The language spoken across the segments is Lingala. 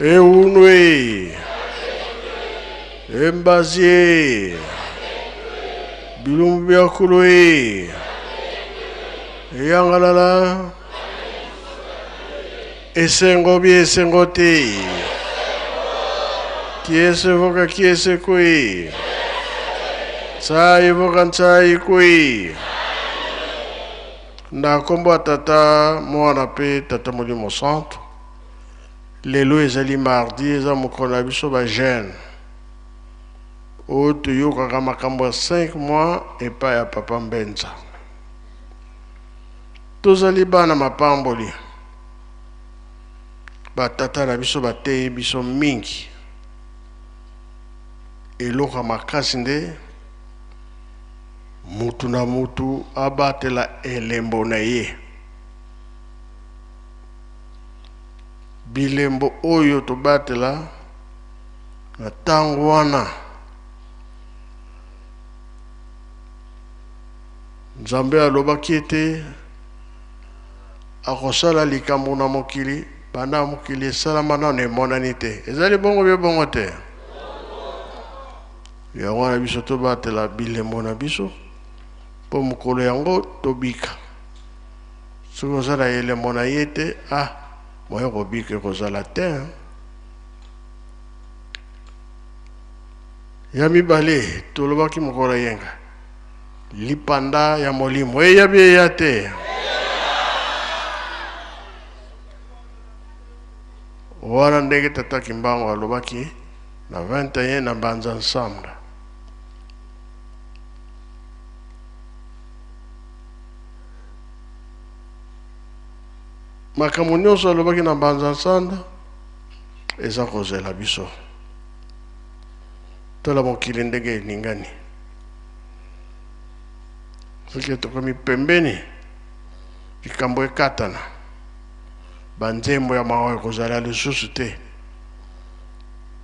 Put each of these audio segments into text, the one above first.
Eunu e! Embazi e! Bilumbu bia kulu e! Eyangalala! Esengo bi esengo te! Kiese voka kiese kui! Ntsai voka ntsai kui! Na nkombo ya Tata, Mwana mpe Tata Molimo Santu. Lelo ezali mardi, eza mokolo na biso ba jeune oyo toyokaka makambo ya 5 mois epai ya Papa Mbenza. Tozali bana mapamboli, batata na biso bateyi biso mingi. Eloko ya makasi nde mutu na mutu abatela elembo na ye. Bilembo oyo tobatela na ntango wana, Nzambe alobaki ete akosala likambo na mokili banda mokili esalama nano emonani te. Ezali bongo bie bongo te? Yango wana biso tobatela bilembo na biso mpo mokolo yango tobika. Soki oza na elembo na ye te, ah, moyen kobika ekozala te. Hein? Ya mibale, tolobaki mokolo yenga, lipanda ya molimo eyabi eya te. Wana ndenge tata Kimbangu alobaki na 21 na Mbanza Nsamba. Makambo nyonso alobaki na Mbanza Nsanda eza kozela biso. Tala mokili ndenge eningani. Soki tokomi pembeni, likambo ekatana, banzembo ya mawa ekozala lisusu te,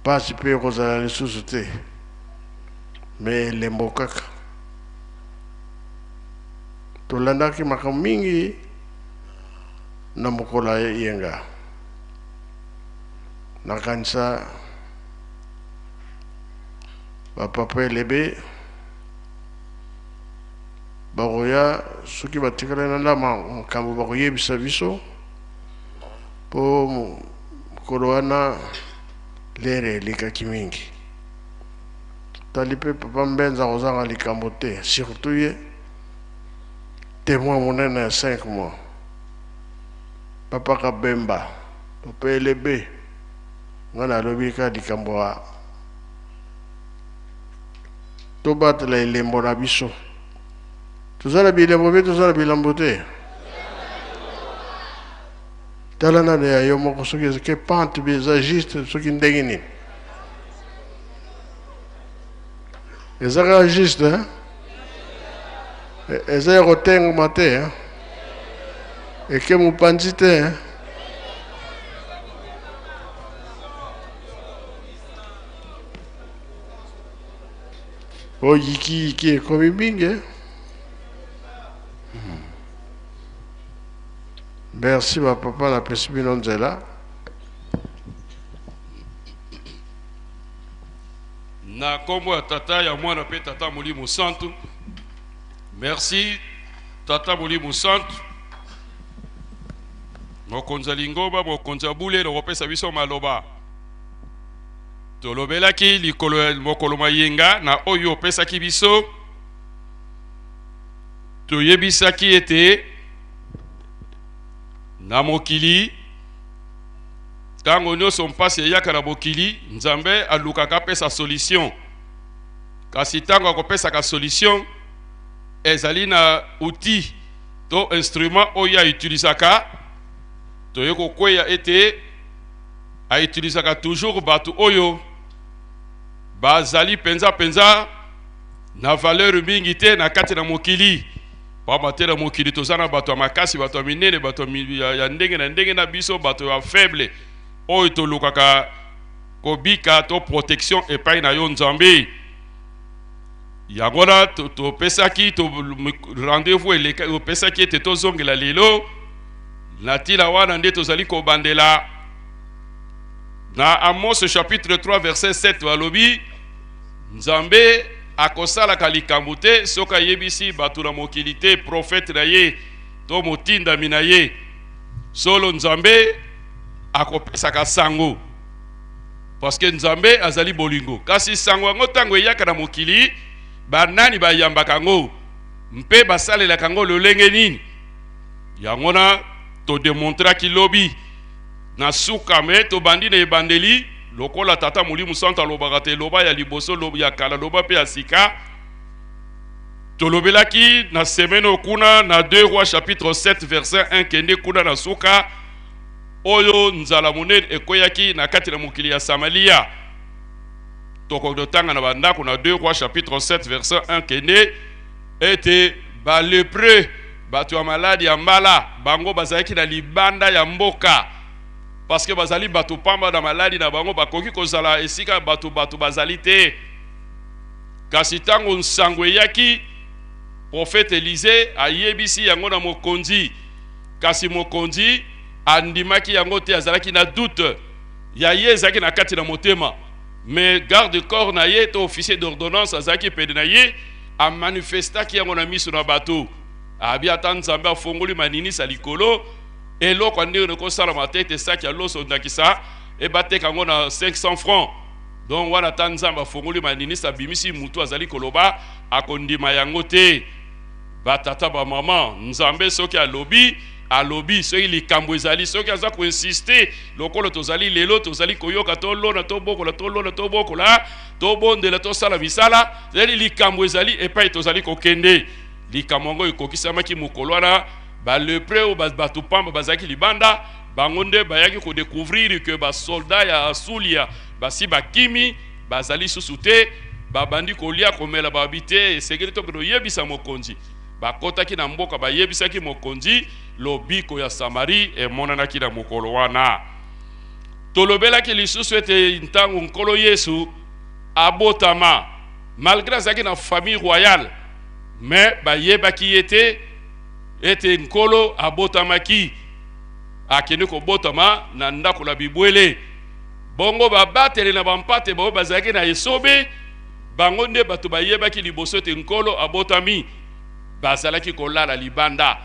pasi mpe ekozala lisusu te, me elembo kaka. Tolandaki makambo mingi na mokolo ya eyenga. Nakanisa bapapa elebe bakoya soki batikali na ndama makambo bakoyebisa biso mpo mokolo wana lere elekaki mingi. Tali mpe papa Mbenza akozanga likambo te, surtout ye temoin monene ya 5 mois. Papa Kabemba, papa Elebe, nga nalobi kaka likambo ya tobatela elembo na biso. Toza na bilembo mpe toza na bilambo te. Tala nano ya yo moko soki ezake pente bi eza juste soki ndenge nini. Eza kaka juste hein? Eza ya kotengama te hein? Eke mopanzi te hein? Oyo yikiyiki ekomi mingi hein? Merci ba papa, napesi bino nzela. Na kombo ya Tata, ya Mwana pe Tata Molimo Santu. Merci Tata Molimo Santu. Mokonzi ya lingomba, mokonzi ya bule, nakopesa biso maloba. Tolobelaki likolo ya mokolo mayenga na oyo opesaki biso. Toyebisaki ete na mokili Ntango nyonso mpasi eyaka na mokili, Nzambe alukaka apesa solution. Kasi ntango akopesaka solution, ezali na outil to instrument oyo autilisaka. Toye kokweya ete autilisaka toujours bato oyo bazali mpenza mpenza na valeur mingi te na kati na mokili. Pamba te na mokili toza na bato ya makasi, bato ya minene, bato ya ndenge na ndenge, na biso bato ya faible oyo tolukaka kobika to protection epai na yo Nzambe. Yango wana topesaki to, rendez-vous eleka opesaki ete tozongela lelo na ntina wana nde tozali kobandela. Na Amos chapitre 3 verset 7 balobi Nzambe akosalaka likambo te soki ayebisi bato na mokili te, profete na ye to motindami na ye. Solo Nzambe akopesaka sango, parce que Nzambe azali bolingo. Kasi sango yango ntango eyaka na mokili, banani bayambaka yango mpe basalelaka yango lolenge nini? Yango na todemontraki lobi na suka, me tobandi na ebandeli, lokola Tata Molimo Santo alobaka te, loba ya liboso, loba ya kala, loba mpe ya sika. Tolobelaki na semaine oyo kuna na 2 Rois chapitre 7 verset 1, kende kuna na suka, oyo nzala monene ekweyaki na kati na mokili ya Samalia. Tokoki kotanga na bandako na 2 Rois chapitre 7 verset 1, kende ete balepreux, bato ya maladi ya mbala, bango bazalaki na libanda ya mboka, parce que bazali bato pamba na maladi na bango, bakoki kozala esika bato bazali te. Kasi ntango nsango eyaki, prophète Élisée ayebisi yango na mokonzi, kasi mokonzi andimaki yango te, azalaki na doute ya ye, ezalaki na kati na motema. Mais garde corps na ye to officier d'ordonnance azalaki pene na ye, amanifestaki yango na miso na bato, abi ata Nzambe afongoli maninisa likolo, eloko ya ndenge ekosalama te ete saki ya loso, ndakisa, ebateka yango na 500 francs. Donc wana ata Nzambe afongoli maninisa, abimisi mutu azali koloba, akondima yango te. Batata, bamama, Nzambe soki alobi, alobi. Soki likambo ezali, soki aza koinsiste, lokola tozali lelo, tozali koyoka, tolona, tobokola, tolona, tobokola, tobondela, tosala misala, ezali likambo ezali epai tozali kokende. Likambo yango ekokisamaki mokolo wana. Balepreux oyo, bato pamba bazalaki libanda, bango nde bayaki kodécouvrir ke basoldat ya Asulia basi bakimi, bazali susu te. Babandi kolia, komela, babi te, esengeli tokende oyebisa mokonzi. Bakotaki na mboka, bayebisaki mokonzi, lobiko ya Samarie emonanaki na mokolo wana. Tolobelaki lisusu ete ntango Nkolo Yesu abotama, malgré azalaki na famille royale, mais bayebaki ye te ete Nkolo abotamaki. Akende kobotama na ndako na bibwele. Bongo babateli na bampate bao bazalaki na esobe, bango nde bato bayebaki liboso ete Nkolo abotami. Bazalaki kolala libanda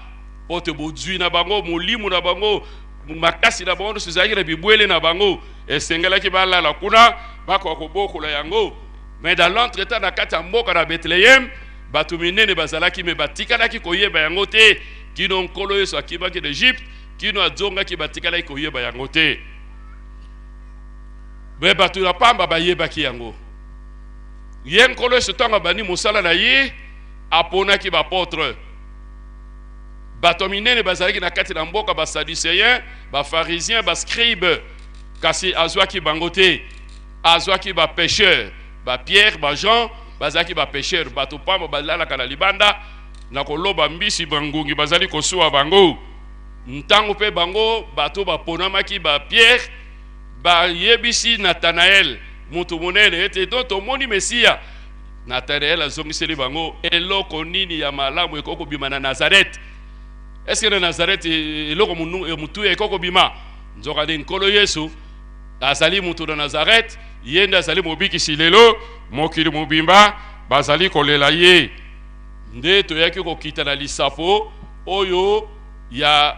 po te bozwi na bango, molimo na bango, makasi na bango nyonso ezalaki na bibwele na bango. Esengelaki balala kuna, bakoka kobokola yango. Mais dans l'entretemps, na kati ya mboka na Bethléem, bato minene bazalaki, me batikalaki koyeba yango te kino Nkolo Yesu akimaki na Egypte, kino azongaki, batikalaki koyeba yango te. Me bato ya pamba bayebaki yango. Ye Nkolo Yesu, ntango abandi mosala na ye, aponaki baapôtre. Bato minene bazalaki na kati na mboka, basadducéen, baPharisien, bascribe, kasi azwaki bango te. Azwaki bapêcheur, baPierre, baJean, bazalaki bapêcheur, bato pamba, balalaka na libanda na koloba mbisi, bangungi bazali kosuwa bango. Ntango mpe bango bato baponamaki, baPierre bayebisi Nathanael, moto monene, ete to tomoni Mesiya. Nathanael azongiseli bango: eloko nini ya malamu ekoki kobima na Nazareth? Eske na Nazareth eloko motuya ekoki kobima? Nzokande Nkolo Yesu azali moto na Nazareth, ye nde azali mobikisi. Lelo mokili mobimba bazali kolela ye. Nde toyaki kokita na lisapo oyo ya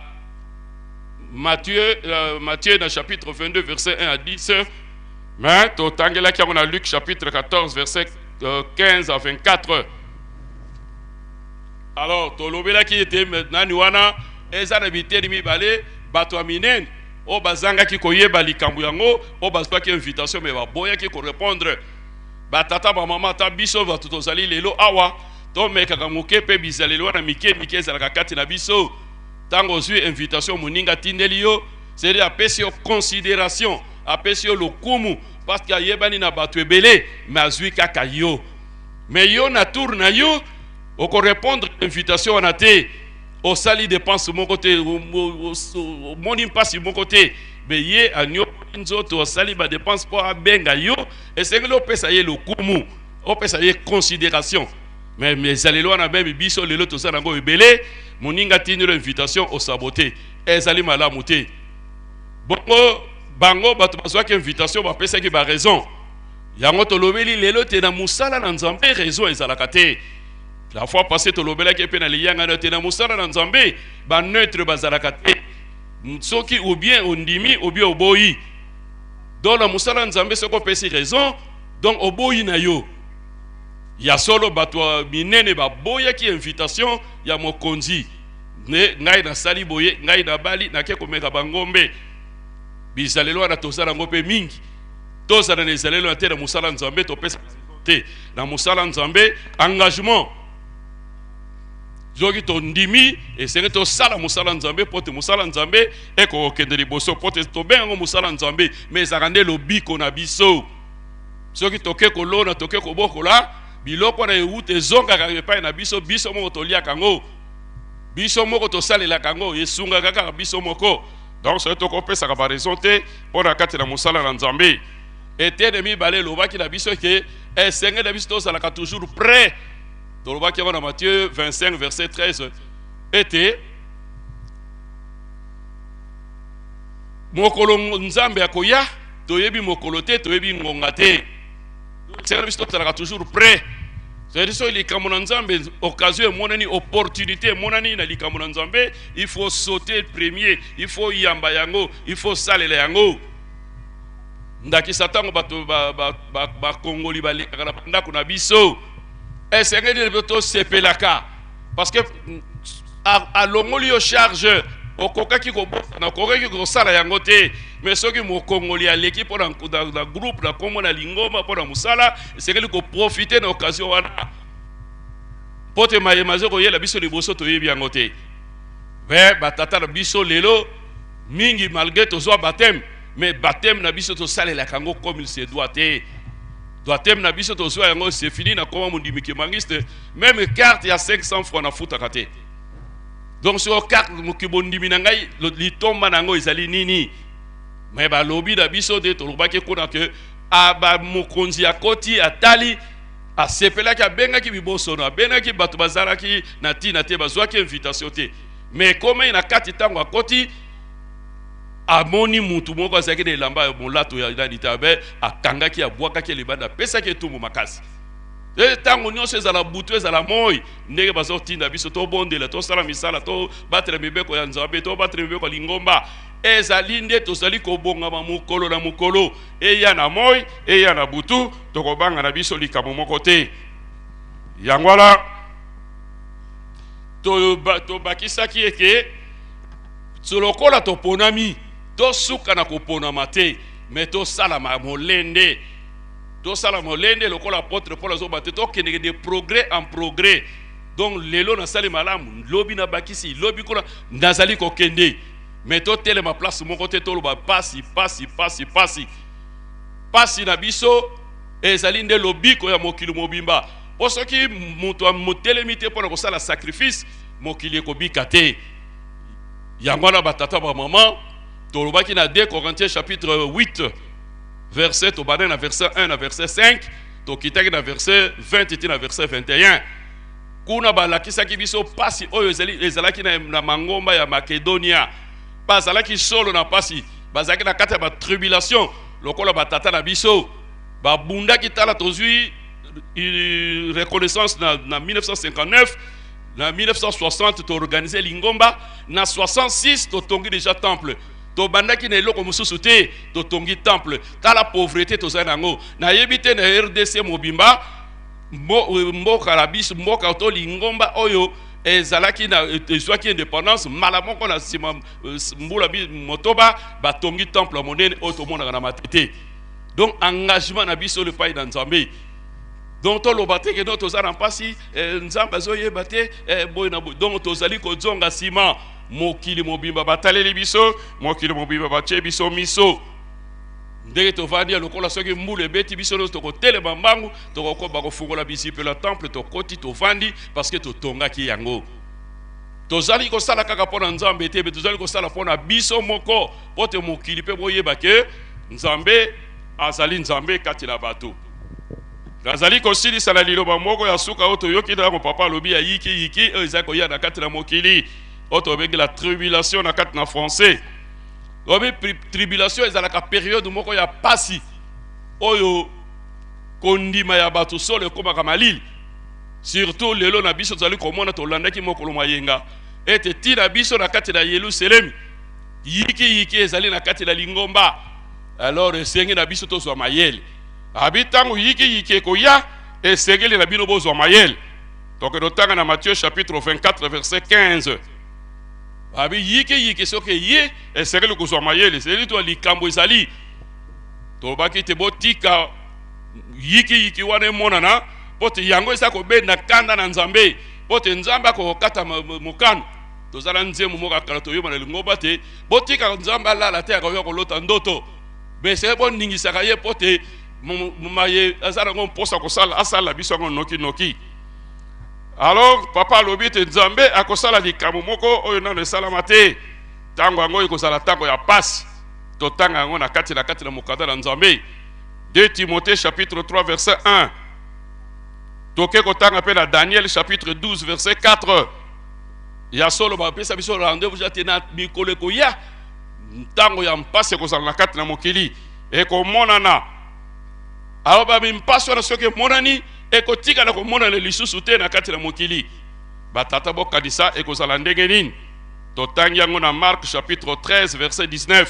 Matthieu na chapitre 22 verset 1 à 10, mais totangelaki yango na Luc chapitre 14 verset 15 à 24. Alors tolobelaki ete nani wana eza na biteni mibale: bato ya minene oyo bazangaki koyeba likambo yango, oyo bazwaki invitation me baboyaki korépondre. Batata, bamama, ata biso bato tozali lelo awa, tomekaka moke mpe bizaleli wana mike mike ezalaka kati na biso. Ntango ozwi invitation, moninga atindeli yo, c'est-à-dire apesi yo considération, apesi yo lokumu, parce que ayebani na bato ebele, me azwi kaka yo. Me yo, na tour na yo, okorépondre invitation wana te, osali dépense moko te, omoni mpasi moko te, me ye anyokoli nzoto, asali badépense mpo abenga yo. Esengeli opesa ye lokumu, opesa ye considération. Mais ezaleli wana meme biso lelo toza nango ebele. Moninga atindeli invitation, osabote, ezali malamu te. Bongo Bango bato bazwaki invitation, bapesaki baraison. Yango tolobeli lelo te, na mosala na Nzambe raison ezalaka te. La fois passée tolobelaki mpe na liyangano te, na mosala na Nzambe baneutre bazalaka te. Soki ou bien ondimi ou bien oboyi. Donc na mosala na Nzambe, soki opesi raison, donc oboyi na yo. Ya solo, bato minene baboyaki invitation ya mokonzi. Ne ngai nasali boye, ngai nabali, nake komeka bangombe. Bizalelo wana tozala yango mpe mingi. Tozala na ezalelo na te. Na mosala Nzambe topesa te. Na mosala Nzambe, engagement. Soki tondimi, esenge tosala mosala Nzambe, mpo te mosala Nzambe ekokokende liboso, mpo te tobenga yango mosala Nzambe, mais ezalaka nde lobiko na biso. Soki toke kolona, toke kobokola biloko wana, ewuta ezongaka epai na biso. Biso moko toliaka yango, biso moko tosalelaka yango, esungaka kaka biso moko. Donc soki tokopesaka baraison te mpo na kati na mosala na Nzambe. Etene mibale elobaki na biso ke esenge na biso tozalaka toujours prêt. Tolobaki yango na Matthieu 25 verset 13, ete mokolo Nzambe akoya, toyebi mokolo te, toyebi ngonga te. Esenge na biso tozalaka toujours prêt. C'est-à-dire, soki likambo na Nzambe, occasion emonani, opportunité emonani na likambo na Nzambe, il faut sauter premier, il faut yamba yango, il faut salela yango. Ndakisa, ntango bato bakongoli balekaka na bandako na biso, esengeli tosepelaka, parce que alongoli yo charge. Okokaki kobosana, okokaki kosala yango te. Mais soki mokongoli aleki mpo na groupe, na nkombo na lingomba, mpo na mosala, esengeli koprofiter na occasion wana, mpo te mayema aza koyela biso liboso, toyebi yango te. Me batata na biso lelo mingi, malgré tozwa baptême, mais baptême na biso tosalelaka yango comme il se doit te. Baptême na biso tozwa yango, c'est fini. Na koma mondimi kimbanguiste, même carte ya 500 francs nafutaka te. Donc soki carte moki bondimi na ngai, litomba na yango ezali nini? Me balobi na biso nde tolobaki kuna ke mokonzi akoti, atali, asepelaki, abengaki bibosono, abengaki bato bazalaki na ntina te, bazwaki invitation te. Mais ekomei na kati, ntango akoti, amoni mutu moko azalaki na elamba ya molato ya nani te. Abe akangaki, abwakaki libanda, apesaki etumbu makasi. Ntango nyonso, ezala butu, ezala moi, ndenge bazotinda biso tobondela, tosala misala, tobatela mibeko ya Nzambe, tobatela mibeko ya lingomba, ezali nde tozali kobongama mokolo na mokolo. Eya na moi, eya na butu, tokobanga na biso likambo moko te. Yango wana tobakisaki eke lokola toponami, tosuka na koponama te, mais tosalama molende, tosala molende lokola apôtre Paul azoba te, tokendeke de progrès en progrès. Donc lelo nasali malamu, lobi nabakisi, lobi kuna nazali kokende, mais totelema place moko te. Toloba pasi, pasi, pasi, pasi, pasi na biso ezali nde lobiko ya mokili mobimba. Mpo soki moto amotelemi te mpona kosala sacrifice, mokili ekobika te. Yango wana, batata, bamama, tolobaki na 2 Corinthiens chapitre 8 verset, tobandaki na verset 1 na verset 5, tokitaki na verset 20 ti na verset 21. Kuna balakisaki biso pasi oyo ezali ezalaki na mangomba ya Makedonia. Bazalaki solo na pasi, bazalaki na kati ya batribulation lokola batata na biso babundaki. Tala, tozwi reconnaissance na 1959. Na 1960 toorganiser lingomba, na 66 totongi déjà temple. Tobandaki na eloko mosusu te, totongi temple. Tala pauvreté tozali nango. Nayebi te na RDC mobimba, mboka na biso, mboka to lingomba oyo ezalaki na ezwaki indépendance mbala moko, na nsima mbula 8 batongi temple ya monene oyo tomonaka na Matete. Donc engagement na biso lepai na Nzambe. Donc toloba te ke no, toza na mpasi, Nzambe azoyeba te, boye na boye. Donc tozali kozonga nsima. Mokili mobimba bataleli biso, mokili mobimba batie biso miso. Ndenge tovandi ya lokola soki mbula ebeti biso nyonso, tokotelema mbangu, tokokoba kofungola bizipelo ya temple, tokoti, tovandi, parce que totongaki yango. Tozali kosala kaka mpo na Nzambe te, mais tozali kosala mpo na biso moko, mpo te mokili mpe boyeba ke Nzambe azali Nzambe kati na bato. Nazali kosilisa na liloba moko ya suka oyo toyoki ntango papa alobi ya yiki yiki oyo ezali koya na kati na mokili, oyo tobengi la tribulation na kati na français. Obi tribulation ezalaka periode moko ya pasi oyo kondima ya bato solo ekomaka malili. Surtout lelo na biso tozali komona, tolandaki mokolo mwa yenga ete tina biso na kati na Yelusalemi yiki yiki ezali na kati na lingomba. Alors esengi na biso tozwa mayele. Abi ntango yiki yiki ekoya, esengeli na bino bozwa mayele. Tokende otanga na Matthieu chapitre 24 verset 15. Abi yiki yiki soki eye, esengeli kozwa mayele, esengeli to likambo ezali. Tolobaki te botika yiki yiki wana emonana, mpo te yango eza kobenda kanda na Nzambe, mpo te Nzambe akokata mokano. Tozala nzembo moko kala toyeba na lingomba te, botika Nzambe alala te, akoya kolota ndoto. Bese boningisaka ye mpo te maye aza nango mposa kosala, asala biso yango noki noki. Alors papa alobi ete Nzambe akosala likambo moko oyo nano esalama te. Ntango yango ekozala ntango ya pasi. Totanga yango na kati na kati na mokanda na Nzambe. 2 Timothée chapitre 3 verset 1. Toke kotanga mpe na Daniel chapitre 12 verset 4. Ya solo bapesa biso rendez-vous te na mikolo ekoya, ntango ya mpasi ekozala na kati na mokili ekomonana. Alors ba mimpasi wana soki emonani, ekotikala komonana lisusu te na kati na mokili. Batata bokanisa ekozala ndenge nini? Totangi yango na Marc chapitre 13 verset 19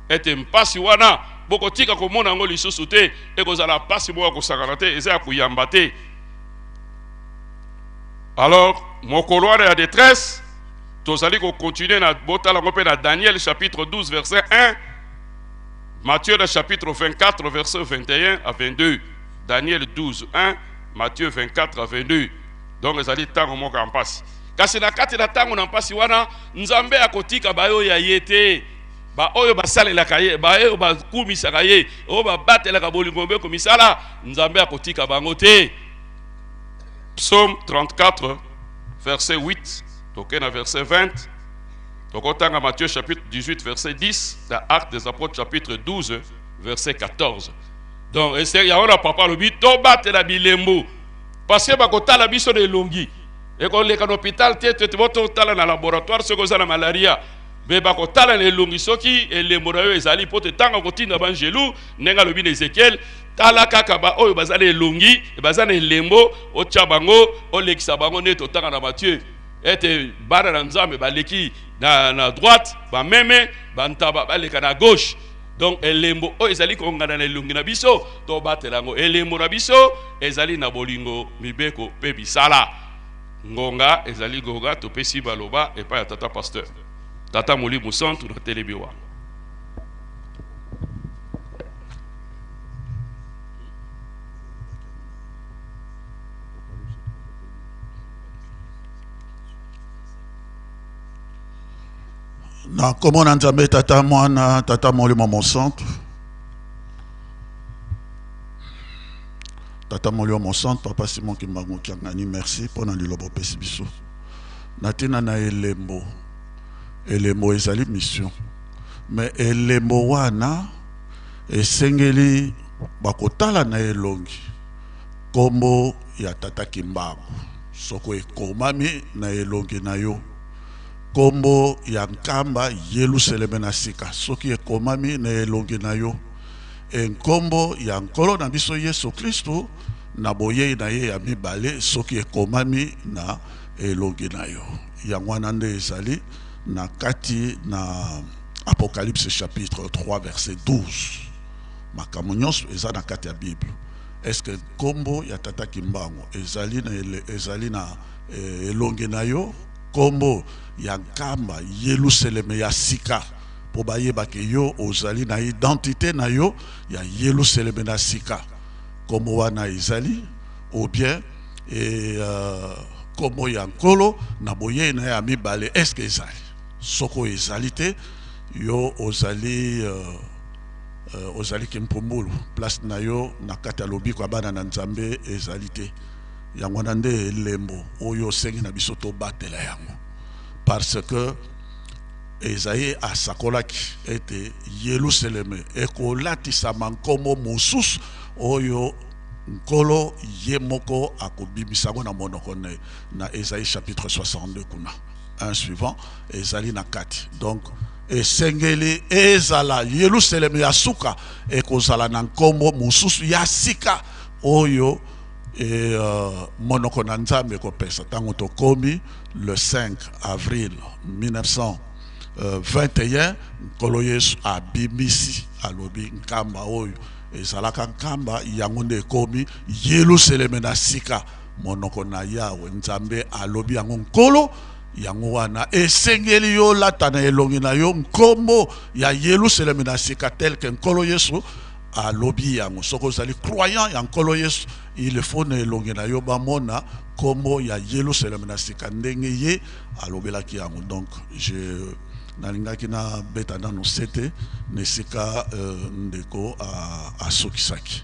ete mpasi wana bokotika komona yango lisusu te, ekozala mpasi moko ya kosakana te, eza ya koyamba te. Alors mokolo wana ya détresse tozali kokontinue na botala yango mpe na Daniel chapitre 12 verset 1, Matthieu na chapitre 24 verset 21 à 22. Daniel 12 1, Matthieu 24 à 22. Donc ezali ntango moko ya mpasi. Kasi na kati na ntango na mpasi wana, Nzambe akotika baoyo ya ye te, baoyo basalelaka ye, baoyo bakumisaka ye, oyo babatelaka bolingo mpe komisala, Nzambe akotika bango te. Psaume 34 verset 8, toke na verset 20, tokotanga Matthieu chapitre 18 verset 10, na Actes des Apôtres chapitre 12 verset 14. Donc yango na papa alobi tobatela bilembo, parce que bakotala biso na elongi, ekoleka na hôpital te, te bototala na laboratoire soki oza na malaria, me bakotala na elongi soki elembo na yo ezali, mpo te ntango akotinda banjelu, ndenge alobi na Ezekiel, tala kaka ba oyo baza na elongi, baza na elembo, otya bango, olekisa bango, nde totanga na Matthieu ete bana na Nzambe baleki na droite, bameme bantaba baleka na gauche. Donc elembo oyo ezali kongana na elongi na biso, tobatela yango. Elembo na biso ezali na bolingo, mibeko mpe misala. Ngonga ezali ngonga, topesi baloba epai ya tata pasteur, tata Molimo Santu na telemi wana. Na nkombo na Nzambe Tata, Mwana, Tata Molimo Mosantu. Tata Molimo Mosantu, Papa Simon Kimbangu Kiangani, merci mpo na liloba opesi biso na ntina na elembo. Elembo ezali mission, mais elembo wana esengeli bakotala na elongi nkombo ya Tata Kimbangu. Soko ekomami na elongi na yo nkombo ya Nkamba Yelusaleme na sika, soki ekomami na elongi na yo e nkombo ya Nkolo na biso Yesu Kristo na boyei na ye ya mibale, soki ekomami na elongi na yo. Yango wana nde ezali na kati na Apocalypse chapitre 3 verset 12. Makambo nyonso eza na kati ya Bible. Est-ce que nkombo ya Tata Kimbangu ezali na ezali na elongi na yo? Nkombo ya Nkamba Yelusaleme ya sika, mpo bayeba ke yo ozali na identité na yo ya Yelusaleme na sika. Nkombo wana ezali ou bien nkombo ya Nkolo na boyei na ye ya mibale, est-ce que ezali? Soko ezali te, yo ozali ozali kimpumbulu, place na yo na kati ya lobiko ya bana na Nzambe ezali te. Yango wana nde elembo oyo osengi na biso tobatela yango, parce que Esaïe asakolaki ete Yelusaleme ekolatisama nkombo mosusu oyo Nkolo ye moko akobimisa yango na monoko na ye, na Esaïe chapitre 62 kuna un suivant ezali na kati. Donc Esengeli ezala Yelusaleme ya suka ekozala na nkombo mosusu ya sika oyo e, monoko na Nzambe ekopesa. Ntango tokomi le 5 avril 1921, Nkolo Yesu abimisi, alobi nkamba oyo ezalaka nkamba yango nde ekomi Yelusaleme na sika. Monoko na Yawe Nzambe alobi yango, Nkolo. Yango wana esengeli yo lata na elongi na yo nkombo ya Yelusaleme na sika tel que Nkolo Yesu alobi yango. Soki ozali croyant ya Nkolo Yesu, il faut na elongi na yo bamona nkombo ya Yelusaleme na sika ndenge ye alobelaki yango. Donc je nalingaki nabeta nano sete na esika ndeko asukisaki.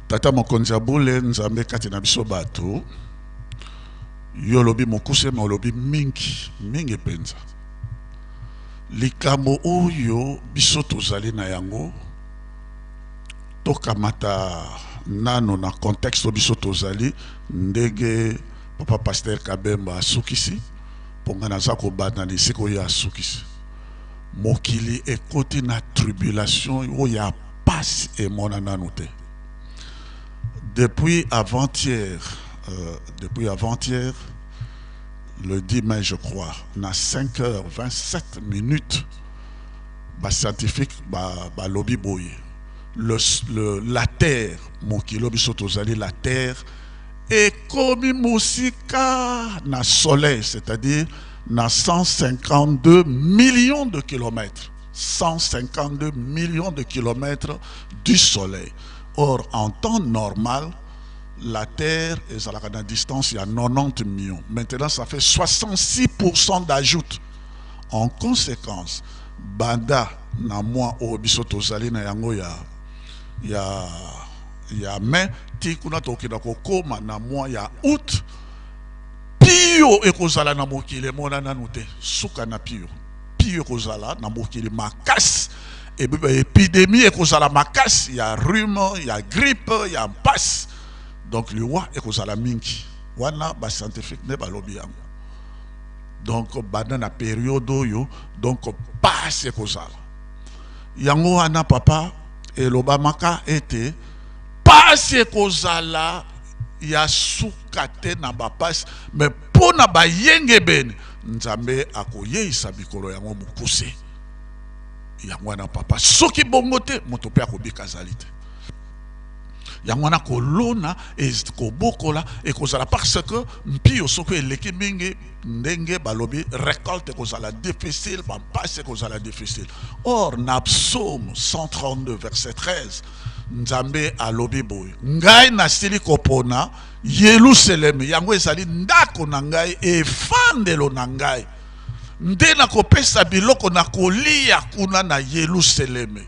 Tata mokonzi ya bule, Nzambe kati na biso bato, yo olobi mokuse ma olobi mingi mingi mpenza. Likambo oyo biso tozali na yango, tokamata nano na contexte biso tozali, ndenge papa pasteur Kabemba asukisi, mpo ngai naza kobanda na esika oyo asukisi. Mokili ekoti na tribulation oyo ya pasi emona nanu te. Depuis avant-hier, le 10 mai je crois, na 5h27 minutes, ba scientifique ba lobi boye. La terre, mokilo biso tozali la terre, ekomi mosika na soleil, c'est-à-dire na 152 millions de kilomètres. 152 millions de kilomètres du soleil. Or, en temps normal, la Terre est à la distance, il y a 90 millions. Maintenant, ça fait 66% d'ajout. En conséquence, banda na mois oyo biso tozali na yango ya mai ti kuna tokenda kokóma na mois ya août, pio ekozala na mokili emona nanu te. Suka na pio, pio ekozala na mokili makasi, épidémie ekozala makasi ya rhume, ya grippe, ya mpasi. Donc liwa ekozala mingi wana, bascientifique nde balobi yango. Donc banda na période oyo, donc pasi ekozala. Yango wana papa elobamaka ete pasi ekozala ya suka te na bapasi, me mpo na bayengebene Nzambe akoyeisa mikolo yango mokuse. Yango wana papa, soki bongo te, moto mpe akobika azali te. Yango wana kolona kobokola ekozala, parce que mpio soki eleki mingi, ndenge balobi, récolte ekozala difficile, bampasi ekozala difficile. Or na Psaume 132 verset 13, Nzambe alobi boye: ngai nasili kopona Yelusaleme, yango ezali ndako na ngai, efandelo na ngai, nde nakopesa biloko na kolia kuna na Yelusaleme,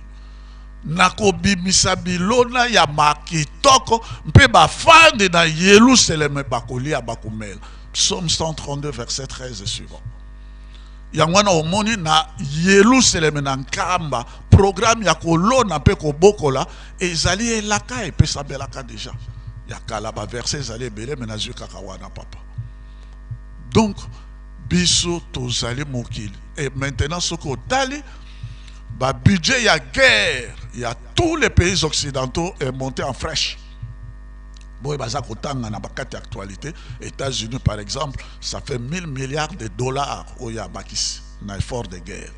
nakobimisa bilona ya makitoko, mpe bafandi na Yelusaleme bakolia, bakomela. Psaume 132 verset 13 et suivant. Yango wana omoni na Yelusaleme na nkamba programme ya kolona mpe kobokola ezali elaka epesamelaka deja ya kala. Baverset ezali ebele, me nazwi kaka wana papa. Donc biso tozali mokili. Et maintenant, soki otali babudget ya guerre ya tous les pays occidentaux est monté en flèche boye, baza kotanga na bakati ya actualité. États-Unis par exemple, ça fait 1000 milliards de dollars oyo abakisi na effort de guerre.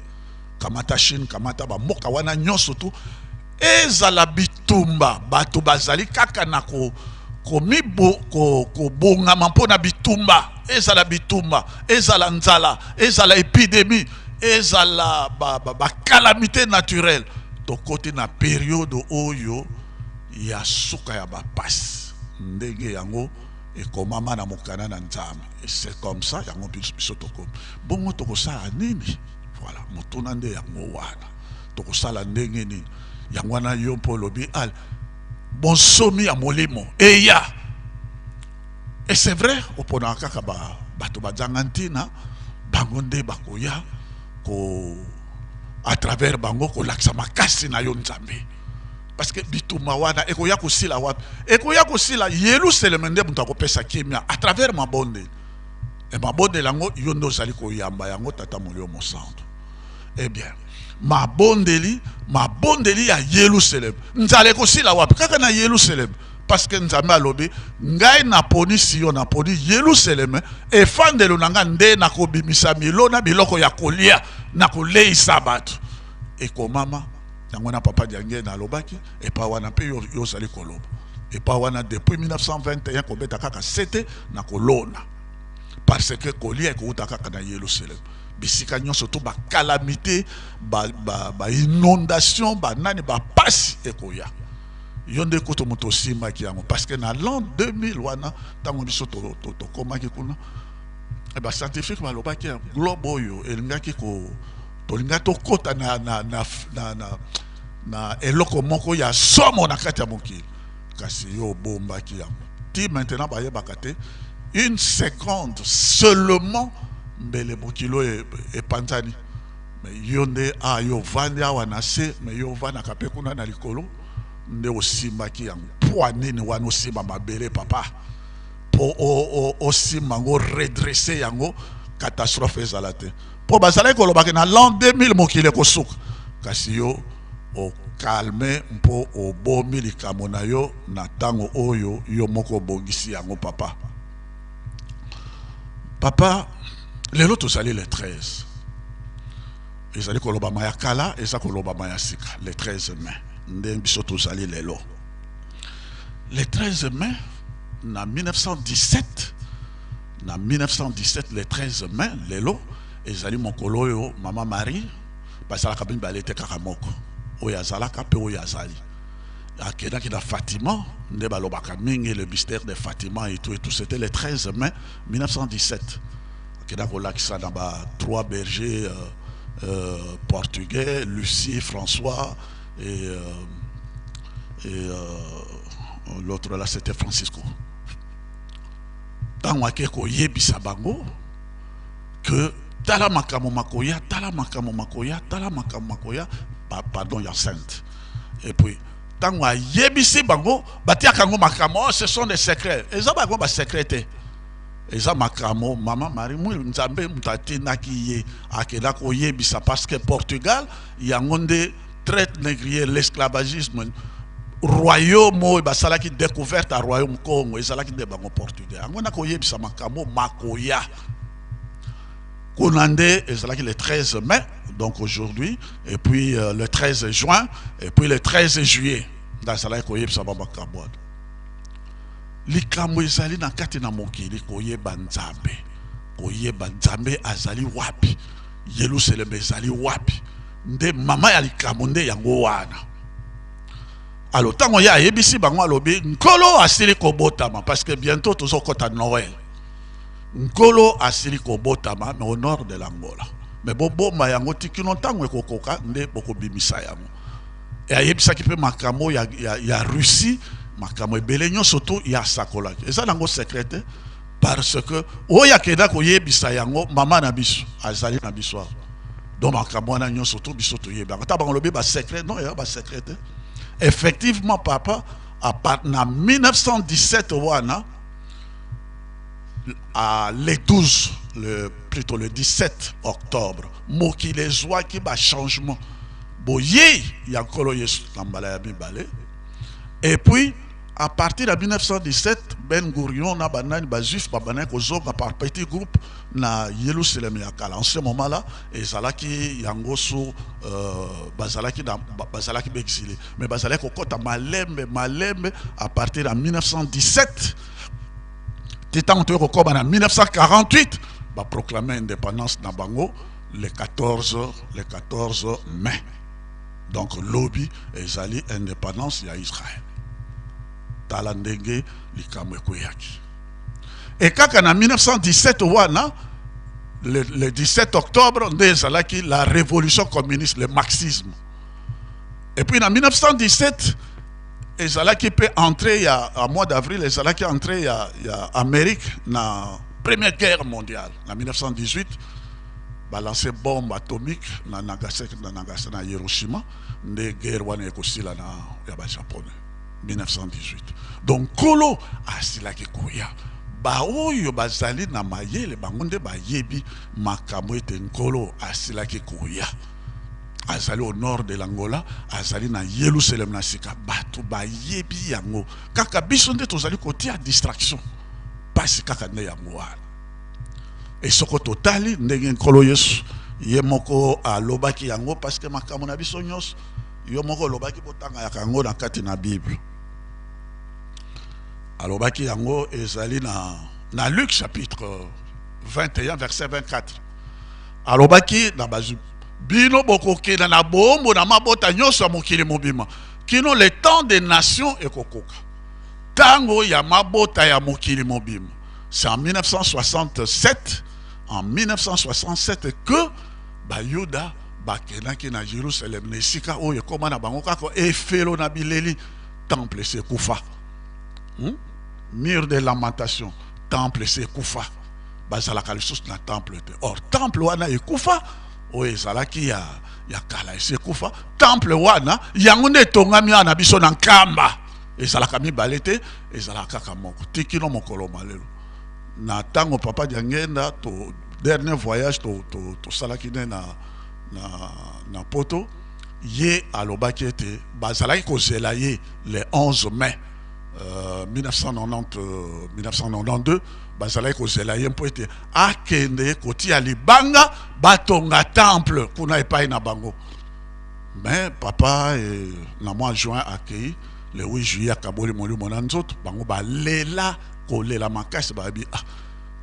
Kamata Chine, kamata bamboka wana nyonso, tu ezala bitumba, bato bazali kaka na kobongama mpo na bitumba. Ezala bitumba, ezala nzala, ezala épidémie, ezala bacalamité naturelle, tokoti na période oyo ya suka ya bapasi, ndenge yango ekomama na mokanda na Nzambe. Et c'est comme ça yango biso tokomi bongo. Tokosala nini? Voilà motuna nde yango wana. Tokosala ndenge nini? Yango wana yo mpo olobi ale bonsomi ya molimo eya. Et c'est vrai, oponaka kaka bato bazanga ntina, bango nde bakoya ko à travers bango kolakisa makasi na yo Nzambe, parce que bitumba wana ekoya kosila wapi? Ekoya kosila Yelusaleme nde moto akopesa kimia à travers mabondeli. E mabondeli yango yo nde ozali koyamba yango, Tata Molimo Mosantu. Eh bien, mabondeli, mabondeli ya Yelusaleme. Nzala ekosila wapi? Kaka na Yelusaleme. Parce que Nzambe alobi, ngai naponi Sion, naponi Yelusaleme, efandelo na ngai nde nakobimisa milona biloko ya kolia, nakoleisa bato. Ekomama yango na papa Diangienda alobaki, epa wana mpe yo, yo ozali koloba. Epa wana depuis 1921 kobeta kaka sete na kolona. Parce que kolia ekouta kaka na Yelusaleme. Bisika nyonso to ba calamité, ba, ba, ba inondation, ba nani, ba pasi ekoya. Yo nde kutu moto osimbaki yango parce que na l'an 2000 wana ntango biso tokomaki kuna, ba scientifique balobaki globe oyo elingaki ko tolingaki tokota na, na, na, na, na, na eloko moko ya somo na kati ya mokili, kasi yo obombaki yango ti maintenant bayebaka te. Une seconde seulement mbele mokili oyo epanzani. Mais yo nde a yo ovandi awa na se, mais yo ovandaka mpe kuna na likolo nde osimbaki yango. Mpo nini wana osimba mabele papa? Mpo osimba yango, redresser yango, catastrophe ezala te. Mpo bazalaki kolobaki na l'an 2000 mokili ekosuka, kasi yo ocalmer mpo obomi likambo na yo na ntango oyo yo moko obongisi yango papa. Papa, lelo tozali le 13, ezali kolobama ya kala, eza kolobama ya sika. Le 13 mai nde biso tozali lelo. Le 13 mai na 1917, na 1917 le 13 mai lelo ezali mokolo oyo mama Marie, bazalaka mibale te, kaka moko, oyo azalaka mpe oyo azali, akendaki na Fatima. Nde balobaka mingi le mystère de Fatima et tout et tout. C'était le 13 mai 1917, akendaki kolakisa na ba trois bergers portugais, Lucie, François et l'autre là, c'était Francisco. Ntango ake koyebisa bango que tala makambo makoya, tala makambo makoya, tala makambo makoya, pardon, ya sainte. Et puis ntango ayebisi bango, batiaka yango makambo, oh, ce sont des secrets. Eza bango basecret te, eza makambo mama Marie mwi Nzambe moto atindaki ye akenda koyebisa, parce que Portugal yango nde traite négrier, l'esclavagisme, royaume oyo basalaki découverte ya royaume Congo ezalaki nde bango Portugais. Yango na koyebisa makambo makoya kuna nde ezalaki le 13 mai, donc aujourd'hui, et puis le 13 juin et puis le 13 juillet nde azalaki koyebisa ba makambo wana. Likambo ezali na kati na mokili, koyeba Nzambe, koyeba Nzambe azali wapi, Yelusaleme ezali wapi, nde mama ya likambo nde yango wana. Alors ntango ye ayebisi bango, alobi Nkolo asili kobotama, parce que bientôt tozokɔta Noël. Nkolo asili kobotama, mais au nord de l'Angola, mais bobomba yango ti kino ntango ekokoka nde bokobimisa yango. E ayebisaki mpe makambo ya Russie, makambo ebele nyonso tu ya asakolaki. Eza nango secret te, parce que oyo akenda koyebisa yango, mama na biso azali na biso awa. Donc makambo wana nyonso tu biso toyebi yango. Ata bango lobi basecret, non, eya basecret te. Effectivement papa, na 1917 wana, à le 12, plutôt le 17 octobre, mokili ezwaki bachangement, boyei ya Nkolo Yesu na mbala ya mibale. Et puis à partir de 1917, Ben Gurion na banani, bajuif babandaki kozonga par petit groupe na Yelusaleme ya kala. En ce moment là ezalaki yango su bazalaki na bazalaki baexilé, mais bazalaki kokɔta malembe malembe à partir ya 1917 ti ntango toyei kokɔma na 1948, baproclame indépendance na bango le 14 mai. Donc lobi ezali indépendance ya Israël. Tala ndenge likambo ekweyaki. E kaka na 1917 wana, le 17 octobre nde ezalaki la révolution communiste, le marxisme. Et puis na 1917 ezalaki mpe entrée ya mois d'avril, ezalaki entrée ya Amérique na Première Guerre mondiale. Na 1918 balance bombe atomique na Nagasaki, na Hiroshima, nde guerre wana ekosila na ya bajaponais 1918. Donc Nkolo asilaki koya. Baoyo bazali na mayele bango nde bayebi makambo ete Nkolo asilaki koya. Azali au nord de l'Angola, azali na Yelusalem na sika. Bato bayebi yango. Kaka biso nde tozali kotia distraction. Pasi kaka nde yango wana. E soko totali ndenge Nkolo Yesu ye moko alobaki yango, parce que makambo na biso nyonso yo moko olobaki botangaka yango na kati na Bible. Alobaki yango ezali na Luc chapitre 21 verset 24. Alobaki na bazu bino bokokenda na bombo na mabota nyonso ya mokili mobima kino le temps des nations ekokoka. Tango ya mabota ya mokili mobima. C'est en 1967, en 1967 que Bayuda bakendaki na Jérusalem na esika oyo ekoma na bango kaka efelo na bileli, temple sekufa. Mur de lamentation, temple sekufa. Bazalaka lisusu na temple te. Or temple wana ekufa, oyo ezalaki ya kala esekufa. Temple wana yango nde etongami awa na biso na Nkamba. Ezalaka mibale te, ezalaka kaka moko. Tikino mokolo malelo. Na tango papa Diangenda to dernier voyage to tosalaki ne na poto, ye alobaki ete bazalaki kozela ye le 11 mai 1992, bazalaki kozela ye mpo ete akende kotia libanga batonga temple kuna epai na bango. Mais papa na mois juin akei le 8 juillet akaboli molimo na nzoto, bango balela kolela makasi, bayebi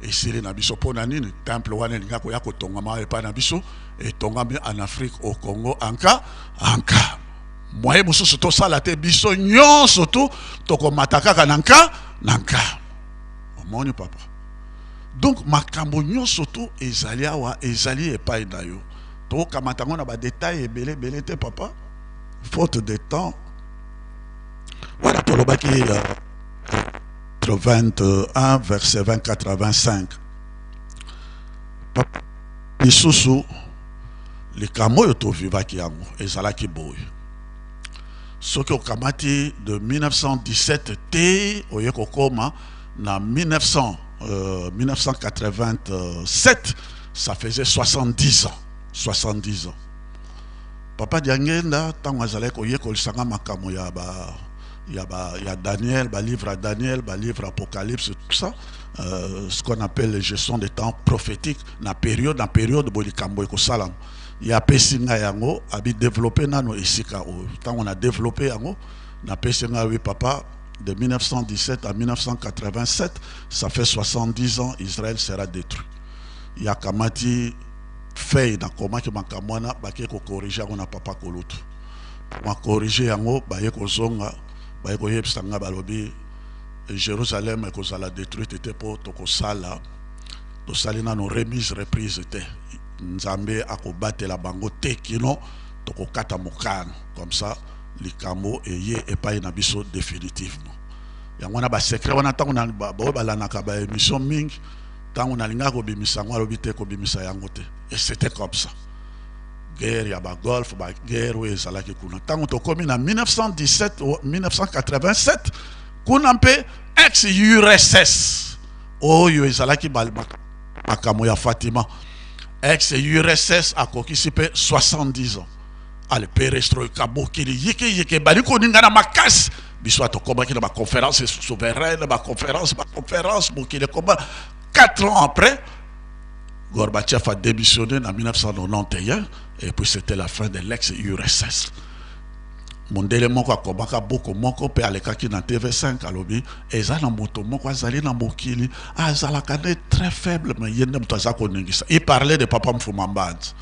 esili na biso mpo na nini temple wana elinga koya kotongama epai na biso, etongami en Afrique au Congo anka anka. Moye mosusu tosala te, biso nyonso tu tokomata kaka na nka na nka. Omoni papa, donc makambo nyonso tu ezali awa, ezali epai na yo. Tokamata yango na ba détail ebele ebele te papa, faute de temps. Voilà, tolobaki 21 verset 24 à 25. Papa, lisusu likambo oyo tovivaki yango ezalaki boye. Soki okamati de 1917 te oye kokoma na 1987, ça faisait 70 ans. 70 ans. Papa Diangenda ntango azalaki koyekolisanga makambo ya ba ya ba ya Daniel, ba livre à Daniel, ba livre Apocalypse, tout ça, ce qu'on appelle les gestions des temps prophétiques, na période boye likambo ekosalama. Ya pesi nga yango, abi développer nano esika oyo. Ntango na développer yango, na pesi nga oui papa, de 1917 à 1987, ça fait 70 ans, Israël sera détruit. Ya kamati feuille na komaki makambo wana, bake ko corriger yango na papa Kolutu. Ma corriger yango, baye kozonga, baye koyebisa nga balobi Jérusalem ekozala détruite te po tokosala, tosali nano remise reprise te. Nzambe akobatela bango te kino tokokata mokano. Comme ça likambo eye epai na biso définitivement. Yango wana ba secret wana ntango na baoyo balandaka ba émission mingi, ntango nalingaka kobimisa yango alobi te kobimisa yango te. Et c'était comme ça. Guerre ya ba Golfe, ba guerre oyo ezalaki kuna. Ntango tokomi na 1917 ou 1987, kuna mpe ex URSS oyo ezalaki makambo ya Fatima. Ex URSS akokisi mpe 70 ans. Ale perestroika mokili yike yike bali koningana makasi. Biso atokomaki na ba conférence souveraine, ba conférence, ba conférence mokili ekoma. 4 ans après, Gorbatchev a démissionné en 1991 et puis c'était la fin de l'ex-URSS. Mondele moko akomaka boko moko pe alekaki na TV5 alobi eza na moto moko azali na mokili azalaka nde très faible mais ye nde moto aza koningisa. Il parlait de papa Mfuma Mbanza.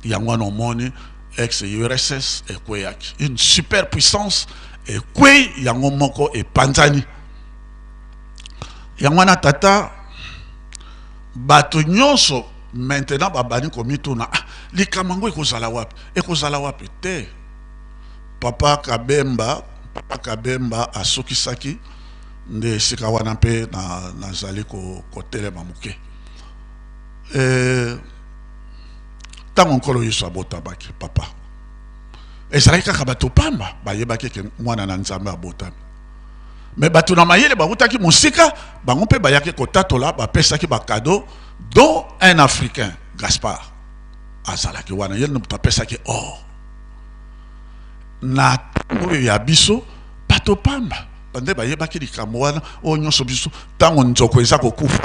Yango wana omoni ex-URSS ekweyaki. Une super puissance ekwei yango moko epanzani. Yango wana tata bato nyonso maintenant babandi komituna, likambo yango ekozala wapi? Ekozala wapi te? Papa Kabemba asukisaki nde esika wana mpe nazali kotelema moke. Ntango Nkolo Yesu abotamaki papa, ezalaki kaka bato pamba bayebaki ke mwana na Nzambe abotami. Mais bato na mayele bawutaki mosika, bango mpe bayaki kotatola, bapesaki ba cadeaux, dont un Africain, Gaspard, azalaki wana, ye nde moto apesaki or. Na ntango oyo ya biso, bato pamba nde bayebaki likambo wana oyo nyonso. Biso ntango nzoko eza kokufa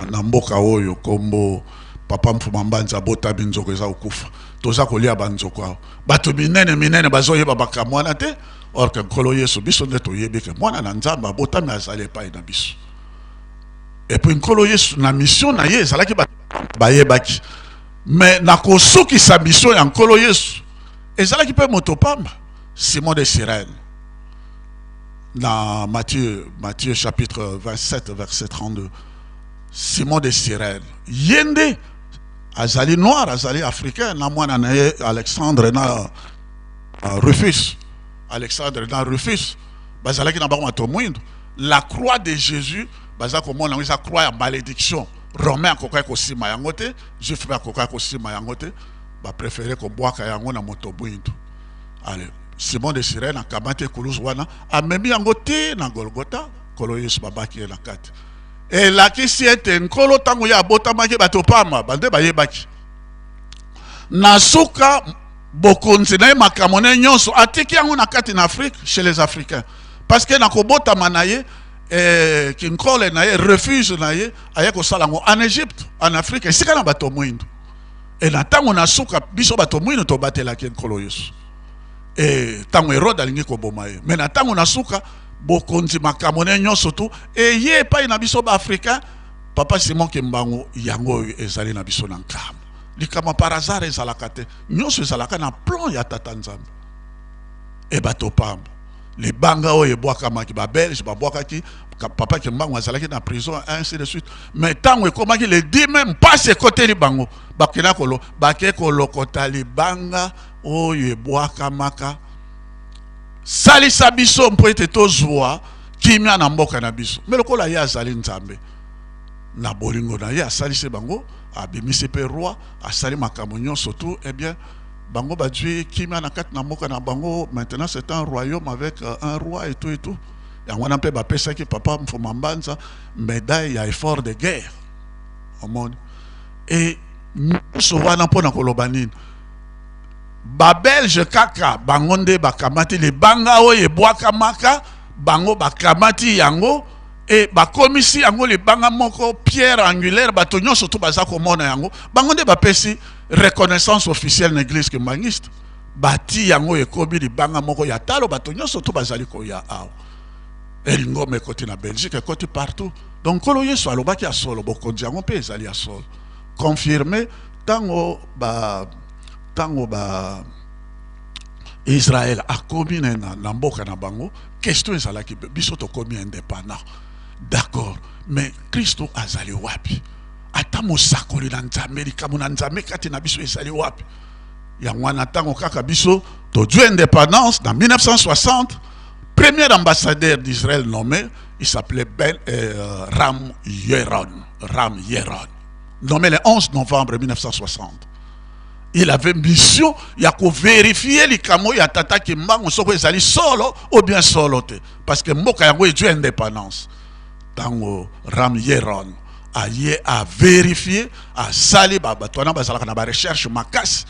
na mboka oyo, kombo Papa Mfuma Mbanza abotami, nzoko eza kokufa, toza kolia banzoko awa. Bato minene minene bazoyeba makambo wana te. Or que Nkolo Yesu, biso nde toyebi ke mwana na Nzambe abotami, azali epai na biso. Et puis Nkolo Yesu na mission na ye ezalaki bayebaki, mais na kosukisa mission ya Nkolo Yesu ezalaki mpe moto pamba, Simon de Cyrène, na Matthieu chapitre 27 verset 32. Simon de Cyrène, ye nde azali noir, azali africain, na mwana na ye Alexandre na Rufus. Alexandre na Rufus bazalaki na bango bato mwindo. La croix de Jésus, baza komona yango eza croix ya malédiction. Romain akokaki kosima yango te, juif mpe akokaki kosima yango te, bapréféré kobwaka yango na moto mwindo. Ale Simon de Cyrène akamati ekulusu wana, amemi yango te na Golgotha. Nkolo Yesu babaki ye na kati. Elakisi ete Nkolo, ntango ye abotamaki, bato pamba bande bayebaki. Na suka bokonzi na ye, makambo na ye nyonso atiki yango na kati na Afrique, chez les Africains, parce que na kobotama na ye, kinkole na ye, refuge na ye, aye kosala yango en Égypte, en Afrique, esika na bato mwindo. E na ntango na suka, biso bato mwindo tobatelaki Nkolo Yesu e ntango Herode alingi koboma ye. Mais na ntango na suka, bokonzi, makambo na ye nyonso tu eye epai na biso baafricain. Papa Simon Kimbangu, yango oyo ezali na biso na nkambo. Likambo par hasard ezalaka te, nyonso ezalaka na plan ya Tata Nzambe. E bato pamba, libanga oyo ebwakamaki, babelge babwakaki, Papa Kimbangu azalaki na prison, ainsi de suite. Mais ntango ekomaki le 10 mai, mpasi ekoteli bango, bakenda kolo bake kolokota libanga oyo ebwakamaka: salisa biso mpo ete tozwa kimia na mboka na biso. Mais lokola ye azali Nzambe, na bolingo na ye asalisi bango, abimisi mpe roi, asali makambo nyonso tu. Eh bien, bango bazwi kimia na kati na mboka na bango. Maintenant c'est un royaume avec un roi et tout et tout. Yango wana mpe bapesaki Papa Mfuma Mbanza médaille ya effort de guerre. Omoni, e nyonso wana mpona koloba nini? Babelge kaka bango nde bakamati libanga oyo ebwakamaka, bango bakamati yango e bakomisi yango libanga moko, pierre angulaire, bato nyonso tu baza komona yango. Bango nde bapesi reconnaissance officielle na église kimbanguiste, bati yango, ekomi libanga moko ya talo, bato nyonso tu bazali koya awa. Elingomba ekoti na Belgique, ekoti partout. Donc Nkolo Yesu alobaki ya solo, bokonzi yango mpe ezali ya solo, confirmé. Ntango ba Israel akomi na mboka na bango, question ezalaki: biso tokomi indépendant, d'accord, mais Kristo azali wapi? Ata mosakoli na Nzambe, likambo na Nzambe kati na biso ezali wapi? Yango wana, ntango kaka biso tozwi indépendance na 1960, premier ambassadeur d'Israël nommé, il s'appelait Ben Ram Yeron. Ram Yeron, nommé le 11 novembre 1960, il avait mission ya kovérifier likambo ya Tata Kimbangu soko ezali solo ou bien solo te, parce que mboka yango ezwi indépendance. Ntango Ram Yeron aye avérifier, asali, bato wana bazalaka na barecherche makasi,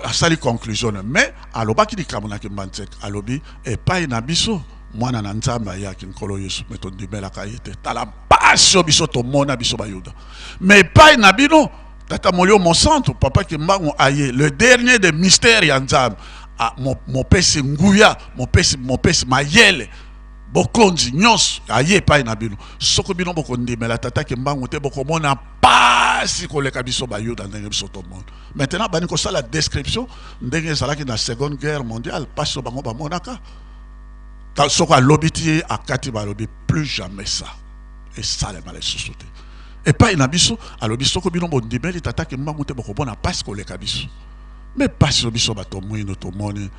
asali conclusion. Mais alobaki likambo na Kimbanseke, alobi: epai na biso mwana na Nzambe ayaki, Nkolo Yesu, mais tondimelaka ye te. Tala mpasi oyo biso tomona, biso Bayuda. Mais epai na bino, Tata Molio Mosantu, Papa Kimbangu aye, le dernier de mystère ya Nzambe, mopesi nguya, mopesi mayele, bokonzi nyonso, aye epai na bino. Soki bino bokondimela Tata Kimbangu te, bokomona pasi koleka biso Bayuda ndenge biso tomona. Maintenant bani kosala description ndenge ezalaki na Seconde Guerre mondiale, pasi oyo bango bamonaka. Soko alobi ti akati, balobi: plus jamais ça esalema lisusu te epai na biso. Alobi: soko bino bondimeli Tata Kimbangu te, bokomona pasi koleka biso. Mais pasi oyo biso bato mwindo tomoni,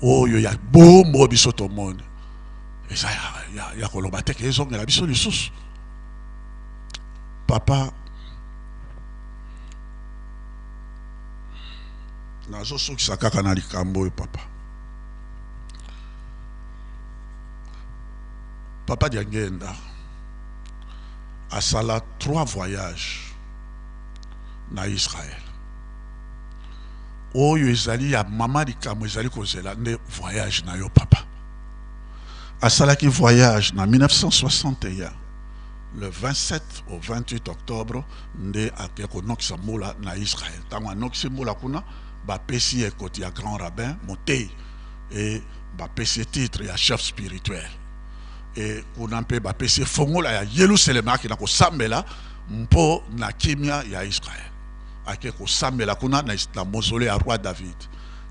oyo ya bombo biso tomoni, eza ya koloba te ke ezongela biso lisusu. Papa, nazosukisa kaka na likambo oyo, papa. Papa Diangienda asala 3 voyages na Israël. Oyo ezali ya mama likambo ezali kozela nde voyage na yo papa. Asalaki voyage na 1961 le 27 au 28 octobre nde ake konokisa mbula na Israël. Tango anokisi mbula kuna, bapesi ye ekoti ya grand rabbin motei et bapesi ye titre ya chef spirituel. Et kuna mpe bapesi ye fongola ya Yelusaleme akenda kosambela mpo na kimia ya Israël. Ake kosambela kuna na mausolée ya roi David.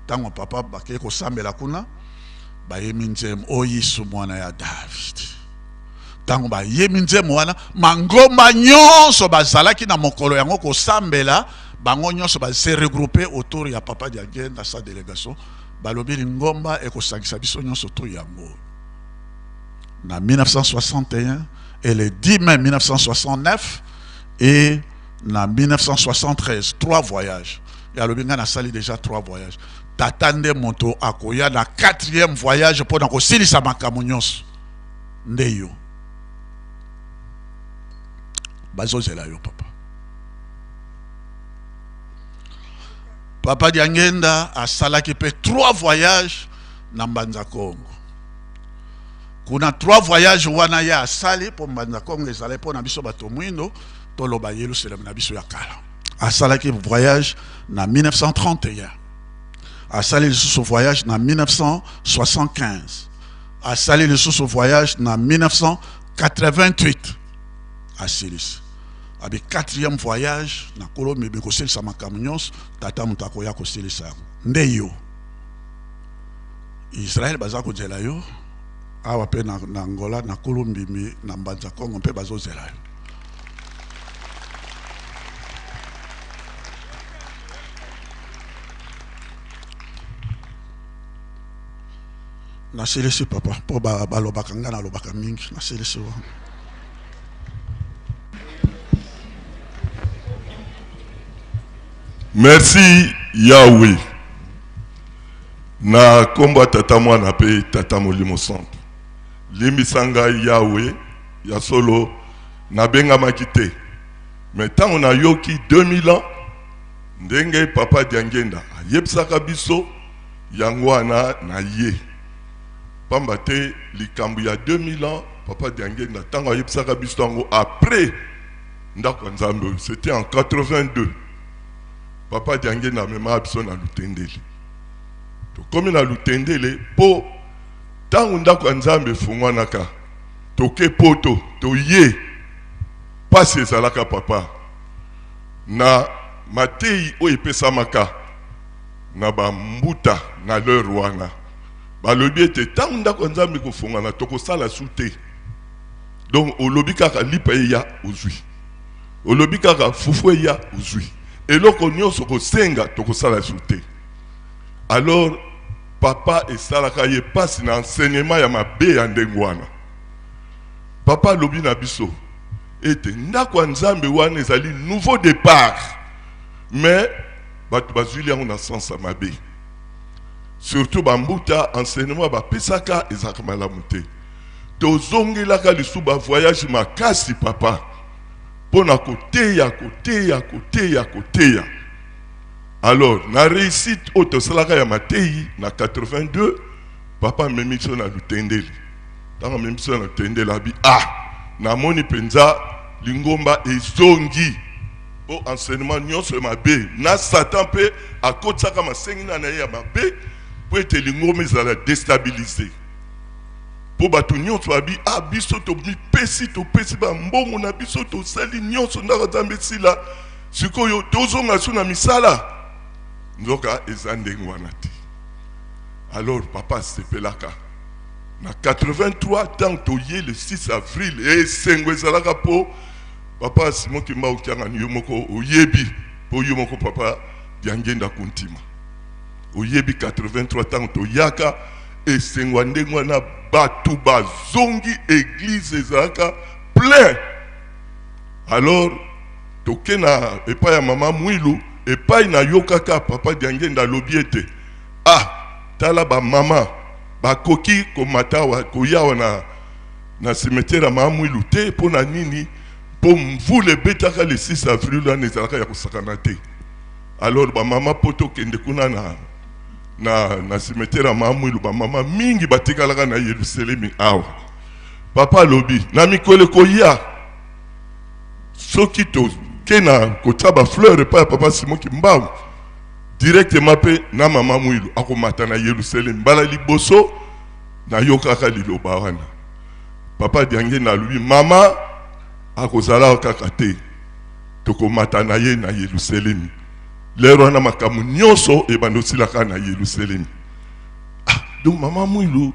Tango papa bake kosambela kuna, bayemi nzembo o Yesu mwana ya David. Tango bayemi nzembo wana, mangomba nyonso bazalaki na mokolo yango kosambela, bango nyonso ba se regrouper autour ya papa Diangienda sa délégation, balobi lingomba ekosangisa biso nyonso to yango. Na 1961 et le 10 mai 1969 et na 1973, 3 voyages. Et alobi nga nasali déjà 3 voyages. Tata nde moto akoya na 4e voyage mpo na kosilisa makambo nyonso. Nde yo. Bazozela yo papa. Papa Diangienda asalaki pe 3 voyages na Mbanza Kongo. Kuna 3 voyages wana ye asali po Mbanza Kongo ezalaki po na biso bato mwindo toloba Yelusalem na biso ya kala. Asalaki voyage na 1931. Asali lisusu voyage na 1975. Asali lisusu voyage na 1988. Asilisi. Abi 4e voyage na kolo mebe kosilisa makambo nyonso, tata moto akoya kosilisa yango. Nde yo. Israël baza kozela yo. Awa pe na Angola, na Kulu Mbimbi, na Mbanza Kongo pe bazozela yo. Nasilisi papa, po balobaka nga nalobaka mingi, nasilisi wana. Merci Yahweh. Na kombo ya Tata Mwana pe Tata Molimo Santu. Limbisa ngai Yahweh, ya solo nabengamaki te. Mais tango nayoki 2000 ans ndenge papa Diangienda ayebisaka biso yango wana na ye. Pamba te likambo ya 2000 ans papa Diangienda tango ayebisaka biso yango après ndako ya Nzambe oyo, c'était en 82. Papa Diangienda amemaka biso na Lutendele. Tokomi na Lutendele po tango ndako ya Nzambe efungwanaka, toke poto, toye pasi ezalaka papa na mateyi oyo epesamaka na ba mbuta na l'heure wana. Balobi ete tango ndako ya Nzambe ekofungwana tokosala su te. Donc olobi kaka lipa eya ozwi, olobi kaka fufu eya ozwi, eloko nyonso kosenga tokosala su te. Alors papa esalaka ye pasi na enseignement ya mabe ya ndenge wana. Papa alobi na biso ete ndako ya Nzambe wana ezali nouveau départ, mais bato bazwili yango na sens ya mabe. Surtout ba mbuta enseignement bapesaka ezalaka malamu te. Tozongelaka lisusu ba voyage makasi papa pona koteya, koteya, koteya, koteya. Alors na réussite oyo tosalaka ya mateyi na 82, papa amemi biso na Lutendele. Tango amemi biso na Lutendele abi ah, namoni penza lingomba ezongi po enseignement nyonso ya mabe na Satan pe akotisaka masengina na ye ya mabe po ete lingomba ezala destabiliser. Po bato nyonso babi ah, biso tomipesi, topesi ba mbongo na biso, tosali nyonso ndako ya Nzambe esila, sikoyo tozonga su na misala. Nzoka eza ndenge wana te. Alors papa asepelaka na 83 tango toye le 6 avril, esengo ezalaka po papa Simon Kimbangu Kiangani yo moko oyebi, po yo moko papa Diangienda Kuntima oyebi 83 tango toyaka esengo ya ndenge wana, bato bazongi église ezalaka plein. Alors toke na epai ya mama Mwilu, epai nayokaka papa Diangienda alobi ete ah, tala ba mama bakoki komata awa, koya awa Na cimetière ya Mama Mwilu te mpo na nini? Mpo mvula ebetaka le 6 avril wana ezalaka ya kosakana te. Alors ba mama mpo tokende kuna na na, na cimetière ya Mama Mwilu, ba mama mingi batikalaka na Yelusalemi awa. Papa alobi na mikolo ekoya soki toke na kotia ba fleur epai ya papa Simon Kimbangu directement mpe na mama Mwilu akomata na Yelusalemi mbala liboso. Nayokaka liloba wana papa Diangenda alobi mama akozala kaka te, tokomata na ye na Yelusalemi. Lero wana makambo nyonso ebanda osilaka na Yelusalemi. Ah, donc mama Mwilu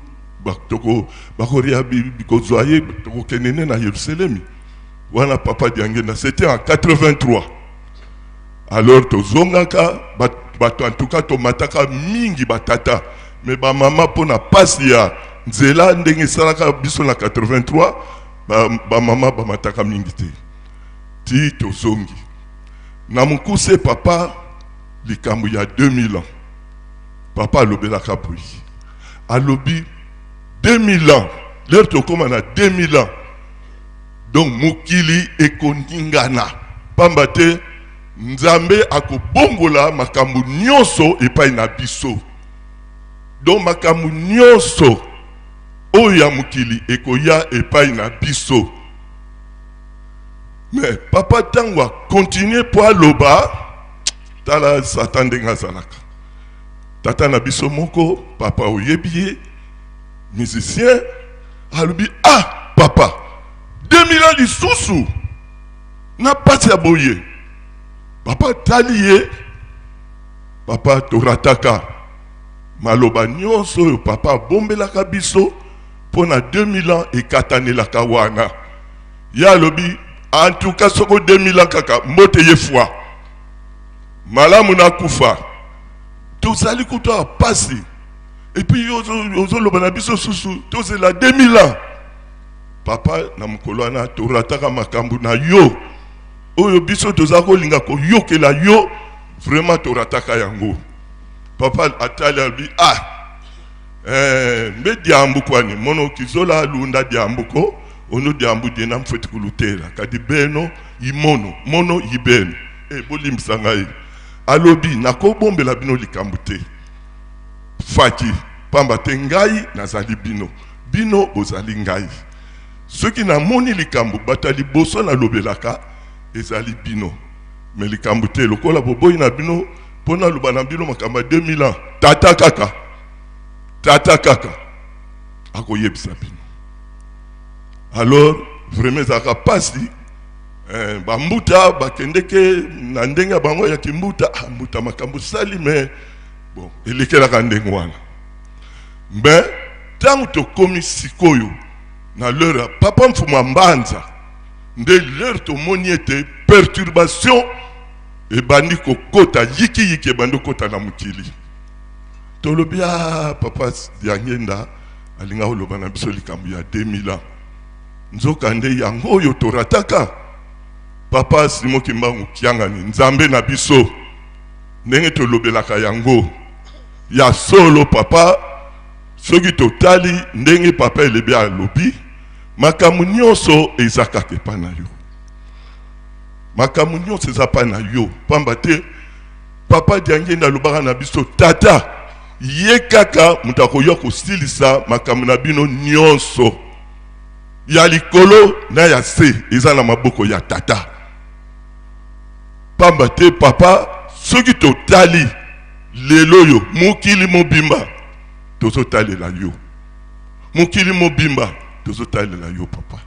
toko bakoria kozwa ye tokokende nde na Yelusalemi. Wana papa Diangenda c'était en 83. Alors tozongaka bato en tout cas tomataka mingi batata mais ba mama pona pasi ya nzela ndenge esalaka biso na 83 ba, ba mama bamataka mingi te ti tozongi na mokuse. Papa likambo ya 2000 ans, papa alobelaka boye, alobi 2000 ans, l'heure tokóma na 2000 ans, donc mokili ekoningana, pamba te Nzambe akobongola makambo nyonso epai na biso. Donc makambo nyonso oyo ya mokili ekoya epai na biso. Mais papa ntango akontinue mpo aloba, tala Satan ndenge azalaka. Tata na biso moko, papa oyebi ye, musicien, alobi ah papa 2000 ans lisusu na pasi ya boye. Papa tali ye, papa torataka maloba nyonso oyo papa abombelaka biso mpo na 2000 ans ekatanelaka wana. Ye alobi en tout cas soko 2000 ans kaka mbote ye fwa malamu nakufa, tozali kutu awa pasi epuis yo ozoloba na biso susu tozela 2000 ans. Papa na mokolo wana torataka makambo na yo oyo biso toza kolinga koyokela yo, vraiment torataka yango. Papa atali alobi ah eh, mbe diambu kwani mono kizola lunda diambu ko ono diambu diena mfweti kulutela kadi beno imono mono yibeno e bolimbisa ngai. Alobi nakobombela bino likambo te faki, pamba te ngai nazali bino, bino bozali ngai. Soki namoni likambo, bato ya liboso nalobelaka ezali bino. Me likambo te lokola boboyi na bino mpo naloba na bino makambo ya 2000 ans, tata kaka, tata kaka akoyebisa bino. Alors vraiment ezalaka mpasi eh, bambuta bakendeke na ndenge ya bango ya kimbuta. Ah, mbuta makambo sali me bon elekelaka ndenge wana. Me ntango tokomi sikoyo na l'heure ya papa Mfumu Mbanza, nde l'heure tomoni ete perturbation ebandi kokota, yikiyiki ebandi kokota na mokili. Tolobi ah, papa Diangenda alinga koloba na biso likambo ya 2000 ans, nzokande yango oyo torataka. Papa Simon Kimbangu Kiangani, Nzambe na biso, ndenge tolobelaka yango ya solo papa, soki totali ndenge papa Elebe alobi, makambo nyonso eza kaka epai na yo, makambo nyonso eza epai na yo, pamba te papa Diangenda alobaka na biso tata ye kaka moto akoya kosilisa makambo na bino nyonso ya likolo na ya se eza na maboko ya tata. Pamba te papa, soki totali lelo oyo mokili mobimba tozotalela yo, mokili mobimba tozotalela yo papa,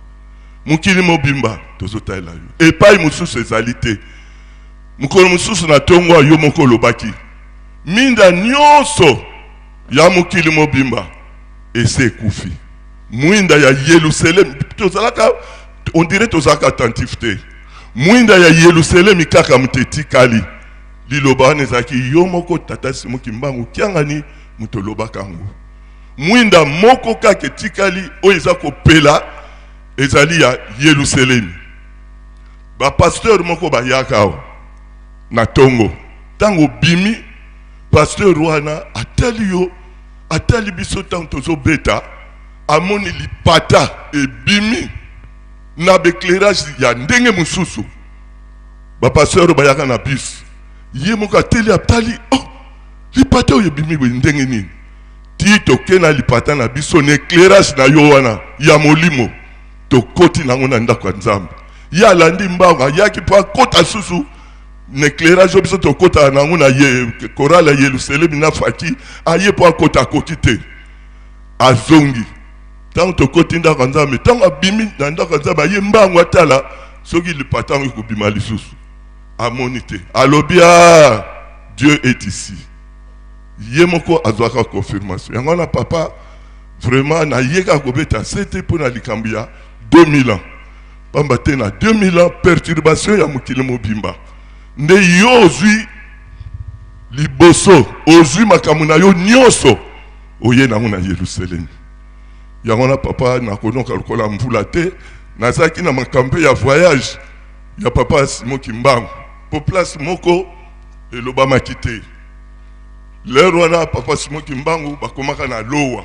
mokili mobimba tozotalela yo, epai mosusu ezali te. Mokolo mosusu na ntongo yo moko olobaki minda nyonso ya mokili mobimba ese ekufi, mwinda ya Yelusalemi tozalaka, on dirait tozalaka attentif te, mwinda ya Yelusalemi kaka moto etikali. Liloba wana ezalaki yo moko tata Simon Kimbangu Kiangani moto olobaka yango. Mwinda moko kaka etikali oyo eza kopela ezali ya Yelusalemi. Ba pasteur moko bayaka awa na tongo, ntango obimi pasteur wana atali yo, atali biso ntango tozobeta. Amoni lipata ebimi na ba éclairage ya ndenge mosusu. Ba pasteur bayaka na bus, ye moko ateli, atali, oh, lipata oyo ebimi boye ndenge nini? Ti toke na lipata na biso na éclairage na yo wana ya molimo, tokoti nango na ndako ya Nzambe. Ye alandi mbango, ayaki mpo akota susu na éclairage oyo biso tokotaka nango na ye chorale ya Yerusalemi na Faki. Aye mpo akota, akoki te, azongi. Ntango tokoti ndako ya Nzambe, ntango abimi na ndako ya Nzambe, aye mbango atala soki lipata yango ekobima lisusu, amoni te. Alobi: "Ah, Dieu est ici." Ye moko azwaka confirmation yango wana. Papa, vraiment naye kaka kobeta sete mpo na likambo ya 2000 ans, pamba te na 2000 ans, perturbation ya mokili mobimba nde yo ozwi liboso, ozwi makambo na yo nyonso, oye nango na Yerusalemi. Yango wana, papa, nakonoka lokola mvula te. Nazalaki na makambo ya voyage ya papa Simon Kimbangu, po place moko elobamaki te. Lero wana papa Simon Kimbangu bakomaka na Lowa.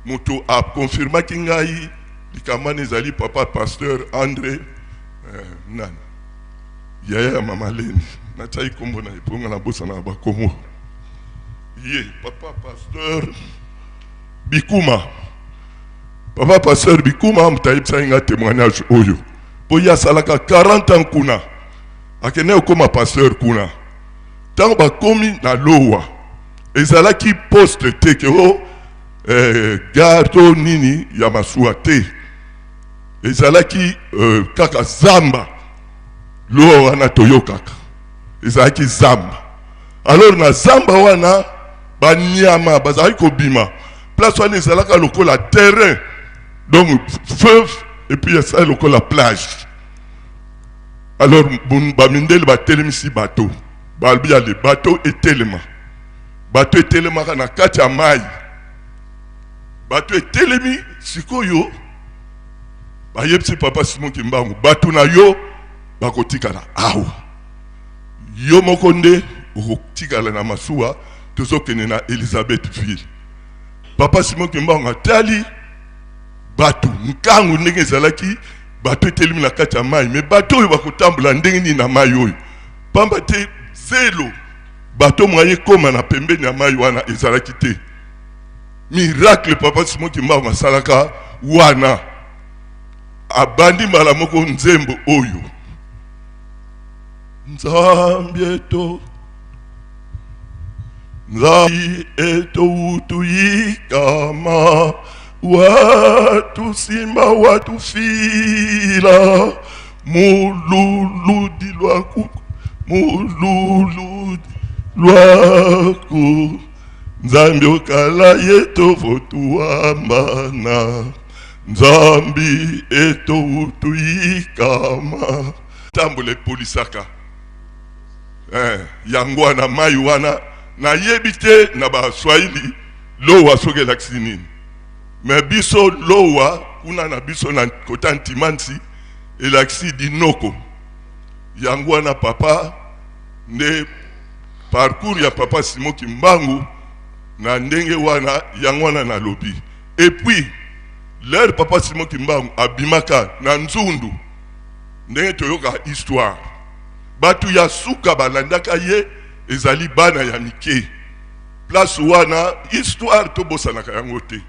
Moto akonfirmaki ngai likambo wana ezali papa pasteur André, nani, yaya ya mama Leni. Natiaki nkombo na ye mpo nga nabosana bakombo. Ye papa pasteur Bikuma, papa pasteur Bikuma, moto ayebisaki nga témoignage oyo, mpo ye asalaka 40 ans kuna, akende kokóma pasteur kuna. Ntango bakomi na Lowa, ezalaki poste te ke o gare to nini ya masuwa te, ezalaki kaka zamba. Lowa wana toyokaka ezalaki zamba. Alors na zamba wana, banyama bazalaki kobima. Place wana ezalaka lokola terrain, donc fleuve, et puis esali lokola plage. Alors bamindele batelemisi bato, balobi: "Ale, bato etelema." Bato etelemaka na kati ya mai. Bato etelemi. Sikoyo bayebisi papa Simon Kimbangu: "Bato na yo bakotikala awa, yo moko nde okotikala na masuwa, tozokende na Elizabethville." Papa Simon Kimbangu atali bato nkangu ndenge ezalaki, bato etelemi na kati ya mai, me bato oyo bakotambola ndenge nini na mai oyo? Pamba te zelo, bato mwaye ekóma na pembeni ya mai wana ezalaki te. Miracle papa Simon Kimbangu asalaka wana, abandi mbala moko nzembo oyo: "Nzambe eto, Nzambi etowutuyikama, watusimba, watufila mululudi lwaku, mululudi lwaku. Nzambi okala ye tovotuambana, Nzambi etowutuyikama." Tambola epolisaka yango wana mai wana. Nayebi te na Baswahili Lowa soki elakisi nini, me biso Lowa kuna na biso na kota Ntimansi elakisi dinoko. Yango wana, papa, nde parcours ya papa Simon Kimbangu na ndenge wana. Yango wana nalobi. Et puis l'heure papa Simon Kimbangu abimaka na Nzundu, ndenge toyoka histoire, bato ya suka balandaka ye ezali bana ya mike. Place wana, histoire tobosanaka yango te.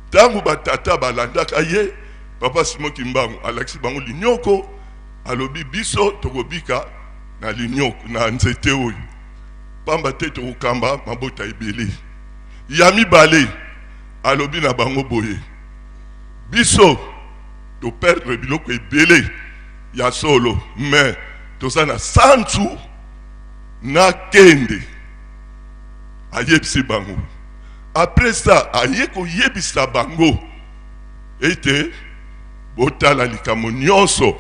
Ntango batata balandaka ye, papa Simon Kimbangu alakisi bango linyoko, alobi: "Biso tokobika na linyoko, na nzete oyo, pamba te tokokamba mabota ebele." Ya mibale, alobi na bango boye: "Biso toperdre biloko ebele ya solo, mais toza na santu na kende." Ayebisi bango. Après ça, aye koyebisa bango ete botala likambo nyonso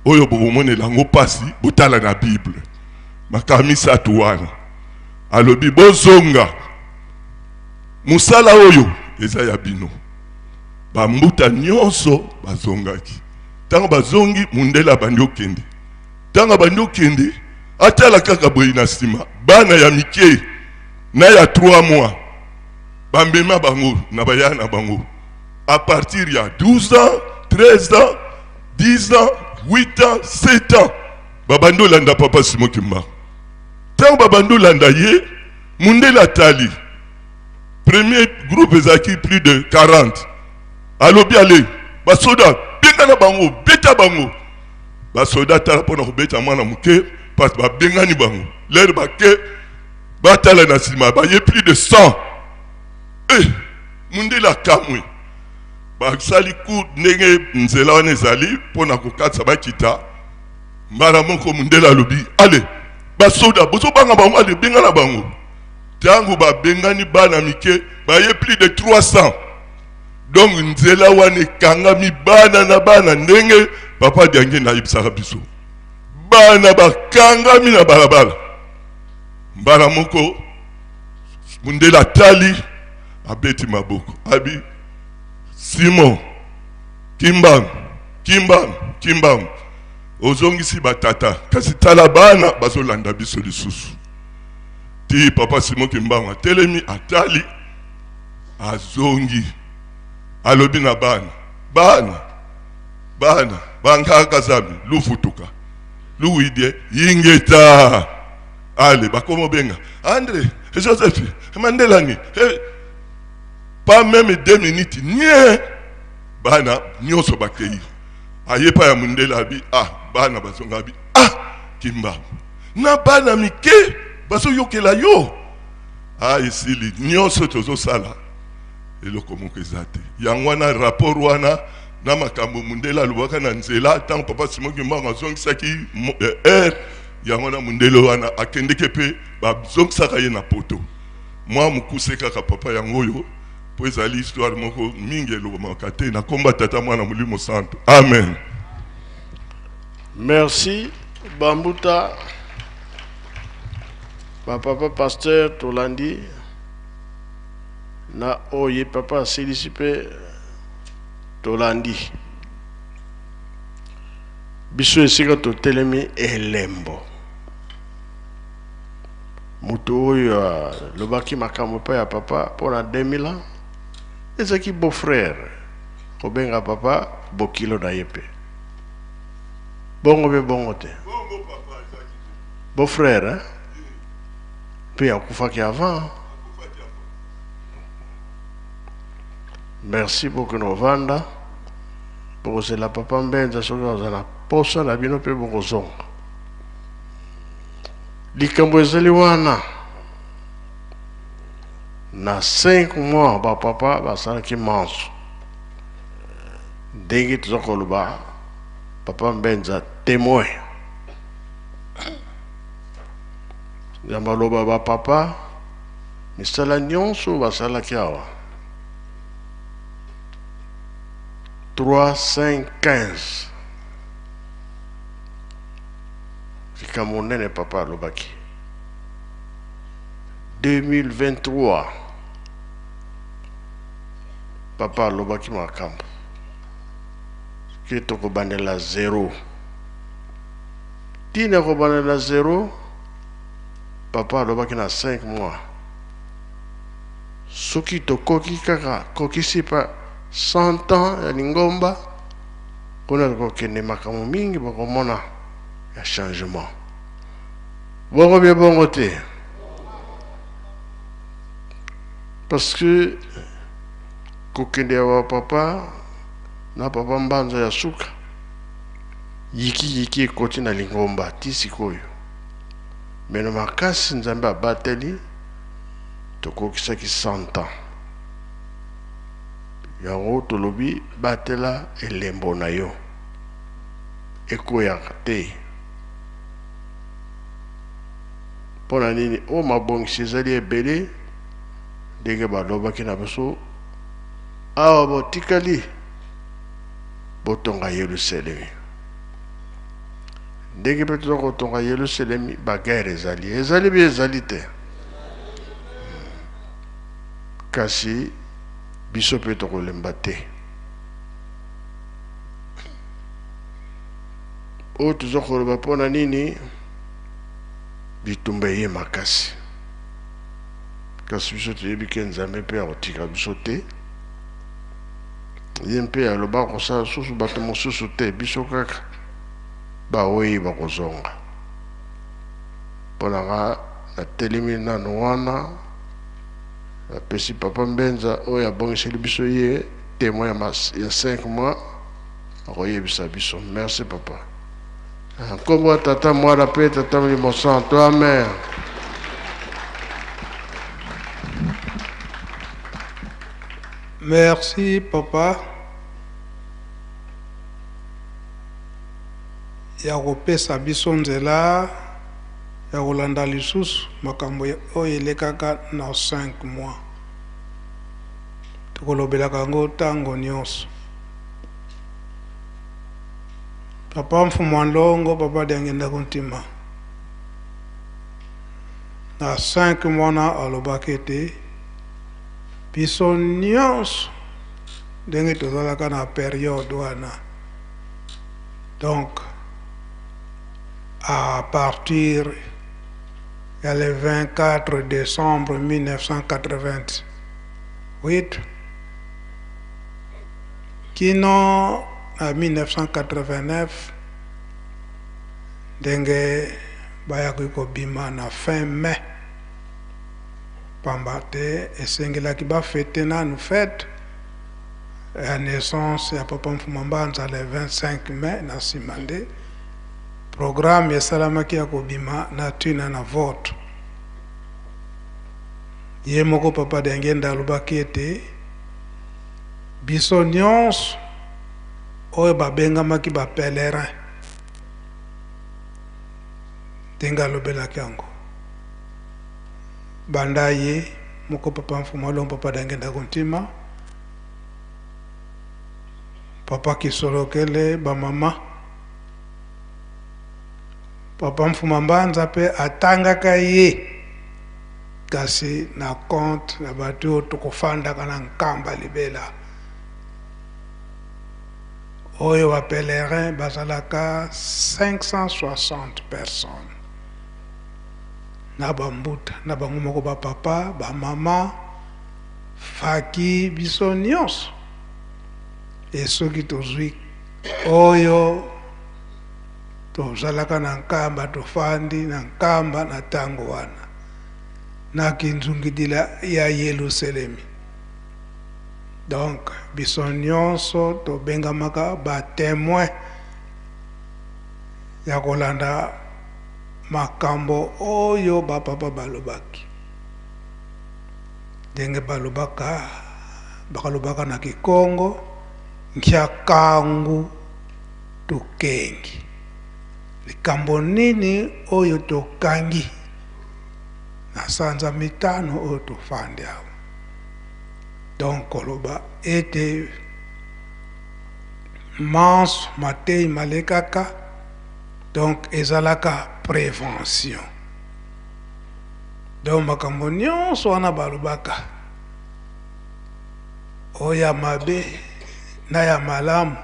oyo bokomonela yango mpasi, botala na Bible. Makambo misato wana, alobi: "Bozonga, mosala oyo eza ya bino." Bambuta nyonso bazongaki. Ntango bazongi, mundele abandi okende. Ntango abandi okende, atala kaka boye na nsima, bana ya mike na ya 3 mois, bamema bango na baya na bango. À partir ya 12 ans, 13 ans, 10 ans, 8 ans, 7 ans, babandi olanda papa Simon Kimbangu. Ntango babandi olanda ye, mundele atali premier groupe ezalaki plus de 40. Alobi ale basoda bengana bango, beta bango. Basoda tala mpona kobeta mwana moke parce babengani bango. Lere bake batala na nsima baye plus de 100. Mundele akamwe. Basali ku ndenge nzela wana ezali mpona kokatisa bakita. Mbala moko mundele alobi ale basoda bozobanga bango, ale bengana bango. Ntango babengani bana mike baye plus de 300. Donc nzela wana ekangami bana na bana, ndenge papa Diangienda ayebisaka biso, bana bakangami na balabala. Mbala moko mundele atali, abeti maboko, abi Simon Kimbangu, Kimbangu, Kimbangu, ozongisi batata, kasi tala bana bazolanda biso lisusu. Ti papa Simon Kimbangu atelemi, atali, azongi, alobi na bana, bana, bana bangaka zambi lufutuka luwidie ingeta. Ale bakomo benga André Joseph Mandelani, pas même 2 minutes nie bana nyonso bakei. Ayepa ya mundele abi ah, bana bazonga abi ah, Kimbangu na bana mike bazoyokela yo. Ah, esili nyonso tozosala eloko moko eza te. Yango wana rapport wana na makambo mundele alobaka na nzela ntango papa Simon Kimbangu azongisaki air, yango wana mundele wana akendeke mpe bazongisaka ye na poto. Mwa mokuse kaka papa yango oyo, po ezali histoire moko mingi elobamaka te. Na komba tata mwana molimo santo, amen. Merci Bambuta, ba papa pasteur tolandi na oye papa asilisi pe tolandi. Biso esika totelemi elembo. Moto oyo alobaki makambo epai ya papa mpona 2000 ans ezalaki beau frère, kobenga papa bokilo na ye mpe bongo mpe bongo te. Beau frère, hein? Mpe akufaki avant. Merci beaucoup Novanda. Bokozela papa Mbenza soki aza na posa na bino mpe bokozonga. Likambo ezali wana na 5 mois ba papa basalaki manso. Ndenge toza koloba papa Mbenza témoin. Nzambe aloba ba papa misala nyonso basalaki awa 3 5 15. Likambo monene papa alobaki 2023 papa alobaki makambo ke tokobandela 0. Tina kobandela 0, papa alobaki na 5 mois soki tokoki kaka kokisi pa 100 ans ya lingomba, kuna tokokende makambo mingi bokomona ya changement. Bongo bien bongo te, parce que kokende ya ba papa na papa Mbanza ya suka yiki yiki ekoti na lingomba ti sikoyo. Meno makasi Nzambe abateli tokokisaki 100 ans. Yango tolobi batela elembo na yo ekoyaka te. Mpona nini oyo mabongisi ezali ebele ndenge balobaki na biso awa botikali botonga Yerusalemi. Ndenge mpe toza kotonga Yerusalemi, baguerre ezali, ezali mpe ezali te. Kasi biso mpe tokolemba te. Oyo toza koloba mpona nini bitumba eye makasi, kasi biso toyebi ke Nzambe mpe akotika biso te. Ye mpe aloba kosala susu bato mosusu te, biso kaka bawei bakozonga. Mpo na nga natelemi nanu wana, napesi papa Mbenza oyo abongiseli biso ye temoin ya 5 mois akoyebisa biso. Merci papa. Nkombo ya Tata, Mwana mpe Tata Molimo Santo. Amen. Merci papa ya kopesa biso nzela ya kolanda lisusu makambo oyo elekaka na 5 mois. Tokolobelaka yango ntango nyonso. Papa Mfumu wa Nlongo, papa Diangienda Kuntima, na 5 mois na alobaki ete biso nyonso ndenge tozalaka na periode wana, donc à partir ya le 24 décembre 1988 kino na 1989 ndenge bayaki kobima na fin mai, pamba te esengelaki bafete nanu fete ya naissance ya papa Mfuma Mbanza le 25 mai. Na nsima nde programme esalamaki ya kobima na ntina na vote. Ye moko papa Diangienda alobaki ete biso nyonso oyo babengamaki ba pèlerin, ndenge alobelaki yango banda ye moko papa Mfuma Longo, papa Diangienda Kuntima, papa Kisolokele, bamama, papa Mfuma Mbanza mpe atangaka ye kasi na compte na bato oyo tokofandaka na Nkamba libela, oyo ba pèlerin bazalaka 560 personnes na bambuta na bango moko, bapapa, bamama, faki, biso nyonso. E soki tozwi oyo tozalaka na Nkamba, tofandi na Nkamba na ntango wana na kinzungidila ya Yelusalemi, donc biso nyonso tobengamaka batemoin ya kolanda makambo oyo bapapa balobaki. Ndenge balobaka, bakalobaka na Kikongo nkiakangu tokengi, likambo nini oyo tokangi na sanza mitano oyo tofandi awa. Donc koloba ete manso matei malekaka, donc ezalaka prévention. Donc makambo nyonso wana balobaka, oyo ya mabe na ya malamu,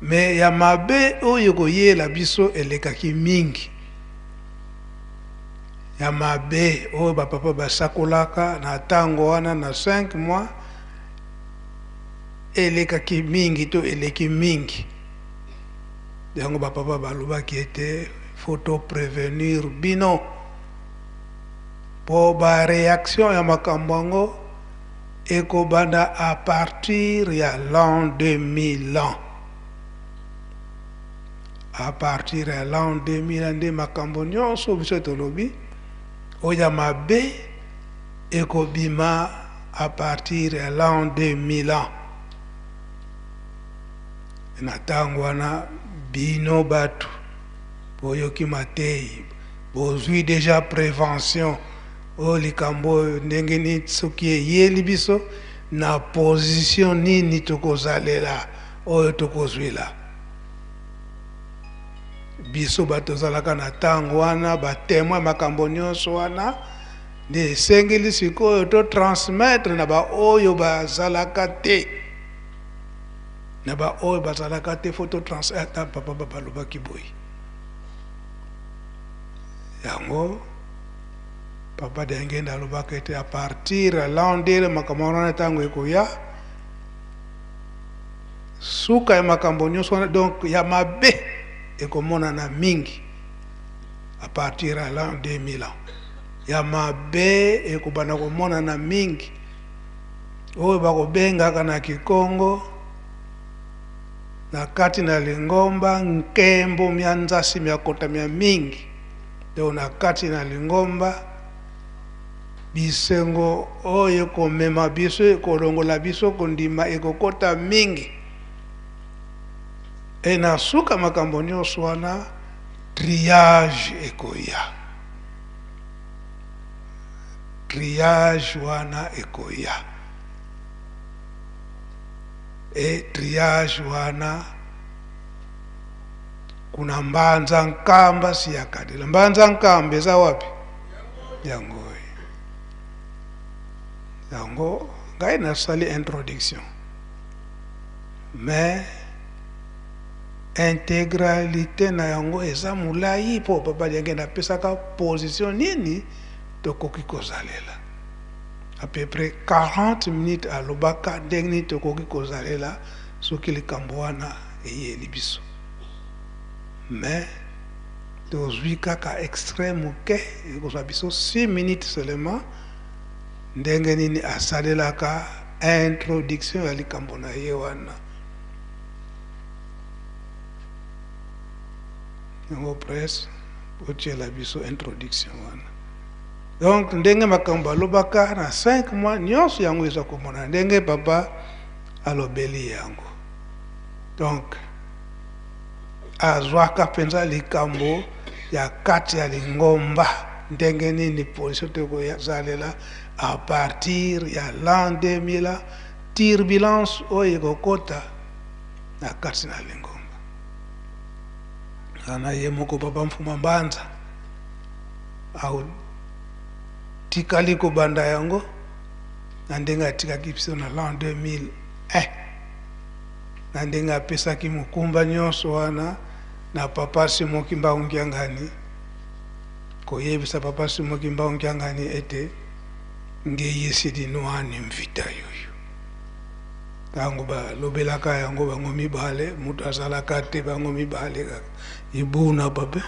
me ya mabe oyo koyela biso elekaki mingi. Ya mabe oyo bapapa basakolaka na ntango wana na 5 mois elekaki mingi to eleki mingi. Yango bapapa balobaki ete faut to prévenir bino po ba réaction ya makambo yango ekobanda à partir ya l'an 2000 ans. À partir ya l'an 2000 ans nde makambo nyonso biso tolobi oyo ya mabe ekobima à partir ya l'an 2000 ans. Na ntango wana bino bato boyoki matei, bozwi déjà prévention oyo likambo oyo ndenge nini soki eyeli biso na position nini tokozalela oyo tokozwila. Biso bato tozalaka na ntango wana batemoin makambo nyonso wana, nde esengeli sikoyo totransmettre na baoyo bazalaka te, na baoyo bazalaka te faut totransmettre. Papa balobaki boye, yango papa Diangienda alobaka ete à partir ya l'an 2000 makambo wana ntango ekoya. suka ya makambo nyonso wana, donc ya mabe ekomonana mingi à partir ya l'an 2000 ans. Ya mabe ekobanda komonana mingi, oyo bakobengaka na Kikongo na kati na lingomba nkembo mya nzasi mya kota mya mingi. Donc na kati na lingomba bisengo oyo ekomema biso, ekolongola biso kondima, ekokota mingi. E na suka makambo nyonso wana, triage ekoya. Triage wana ekoya. E triage wana kuna Mbanza Nkamba si ya kadela. Mbanza Nkamba eza wapi? Yango yango ngai nasali introduction, mais intégralité na yango eza molai mpo Papa Diangienda apesaka position nini tokoki kozalela. À peu près 40 minutes alobaka ndenge nini tokoki kozalela soki likambo wana eyeli biso. Mais tozwi kaka extrait moke, ekozwa biso 6 minutes seulement, ndenge nini asalelaka introduction ya likambo na ye wana. Yango presse otiela biso introduction wana. Donc ndenge makambo alobaka na 5 mois nyonso yango eza komona ndenge papa alobeli yango. Donc azwaka mpenza likambo ya kati ya lingomba, ndenge nini position tokozalela à partir ya l'an 2000, turbulence oyo ekokota na kati na lingomba. Ana ye moko Papa Mfuma Mbanza atikali kobanda yango na ndenge atikaki biso na l'an 2001, na ndenge apesaki mokumba nyonso wana na Papa Simon Kimbangu Kiangani, koyebisa Papa Simon Kimbangu Kiangani ete ngeyesi dinwani mvita yoyo. Ntango balobelaka yango bango mibale, moto azalaka te, bango mibale kaka ibuna pape.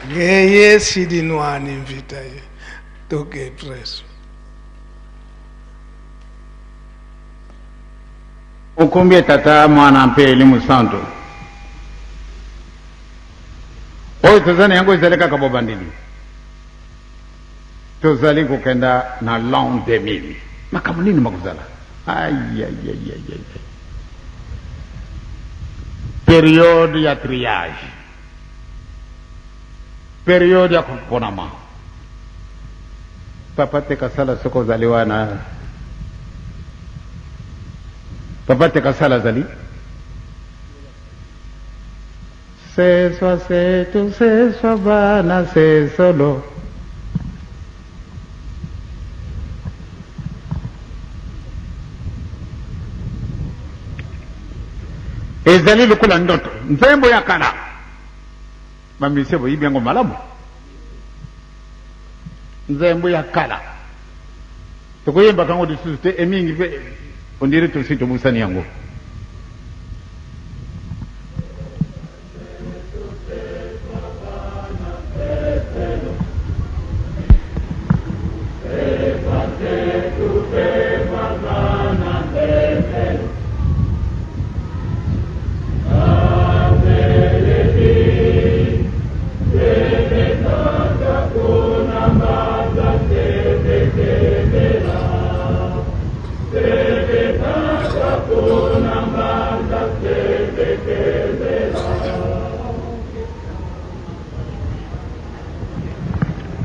Ngeyesi dinwani mvita yo. Toke presse. Okombie Tata, Mwana mpe Elimo Santo. Oyo toza na yango ezali kaka bobandeli. Tozali kokenda na l'an 2000. Makambo nini makozala? Ayayayayay. Periode ya triage, periode ya koponama. Papa Tekasala, soki ozali wana, Papa Tekasala azali. Seswa setu seswa bana sesolo. Ezali lokola ndoto, nzembo ya kala. Bamisie boyibi yango malamu. Nzembo ya kala tokoyembaka yango lisusu te, emingi mpe ondire tosi tobosani yango.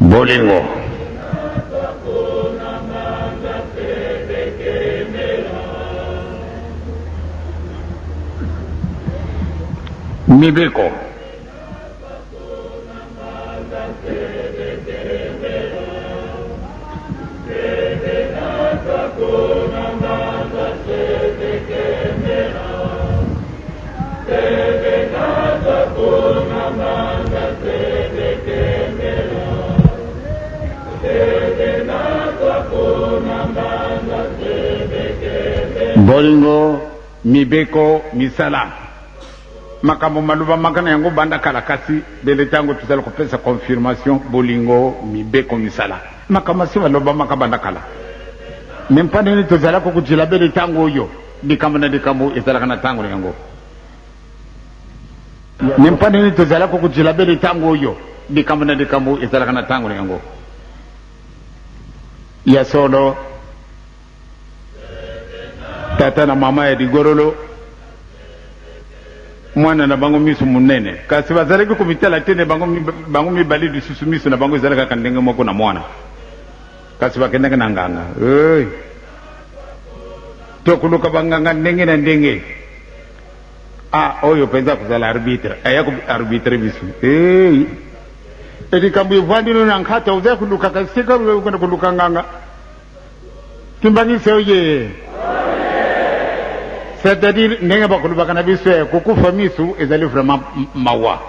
Bolingo mibeko Bolingo, mibeko, misala. Makambo malobamaka na yango banda kala kasi lelo tango tozali kopesa confirmation bolingo, mibeko, misala. Makambo masi malobamaka banda kala. Mais mpo nini tozalaka kojila bele tango oyo likambo na likambo ezalaka na tango na yango? Mais mpo nini tozalaka kojila bele tango oyo likambo na likambo ezalaka na tango na yango? Ya solo, tata na mama ya ligorolo mwana na bango miso monene, kasi bazalaki komitala te ne bango, bango mibale lisusu miso na bango ezalaki kaka ndenge moko na mwana, kasi bakendaki na nganga. Hey. Tokoluka banganga ndenge na ndenge. Ah, oyo mpenza kozala arbitre, aya ko arbitre biso. Hey. Likambo evandi no na nkata, oza kolukaka esika okende koluka nganga. Kimbangisi oye. C'est-à-dire ndenge bakolobaka na biso ya kokufa misu ezali vraiment mawa.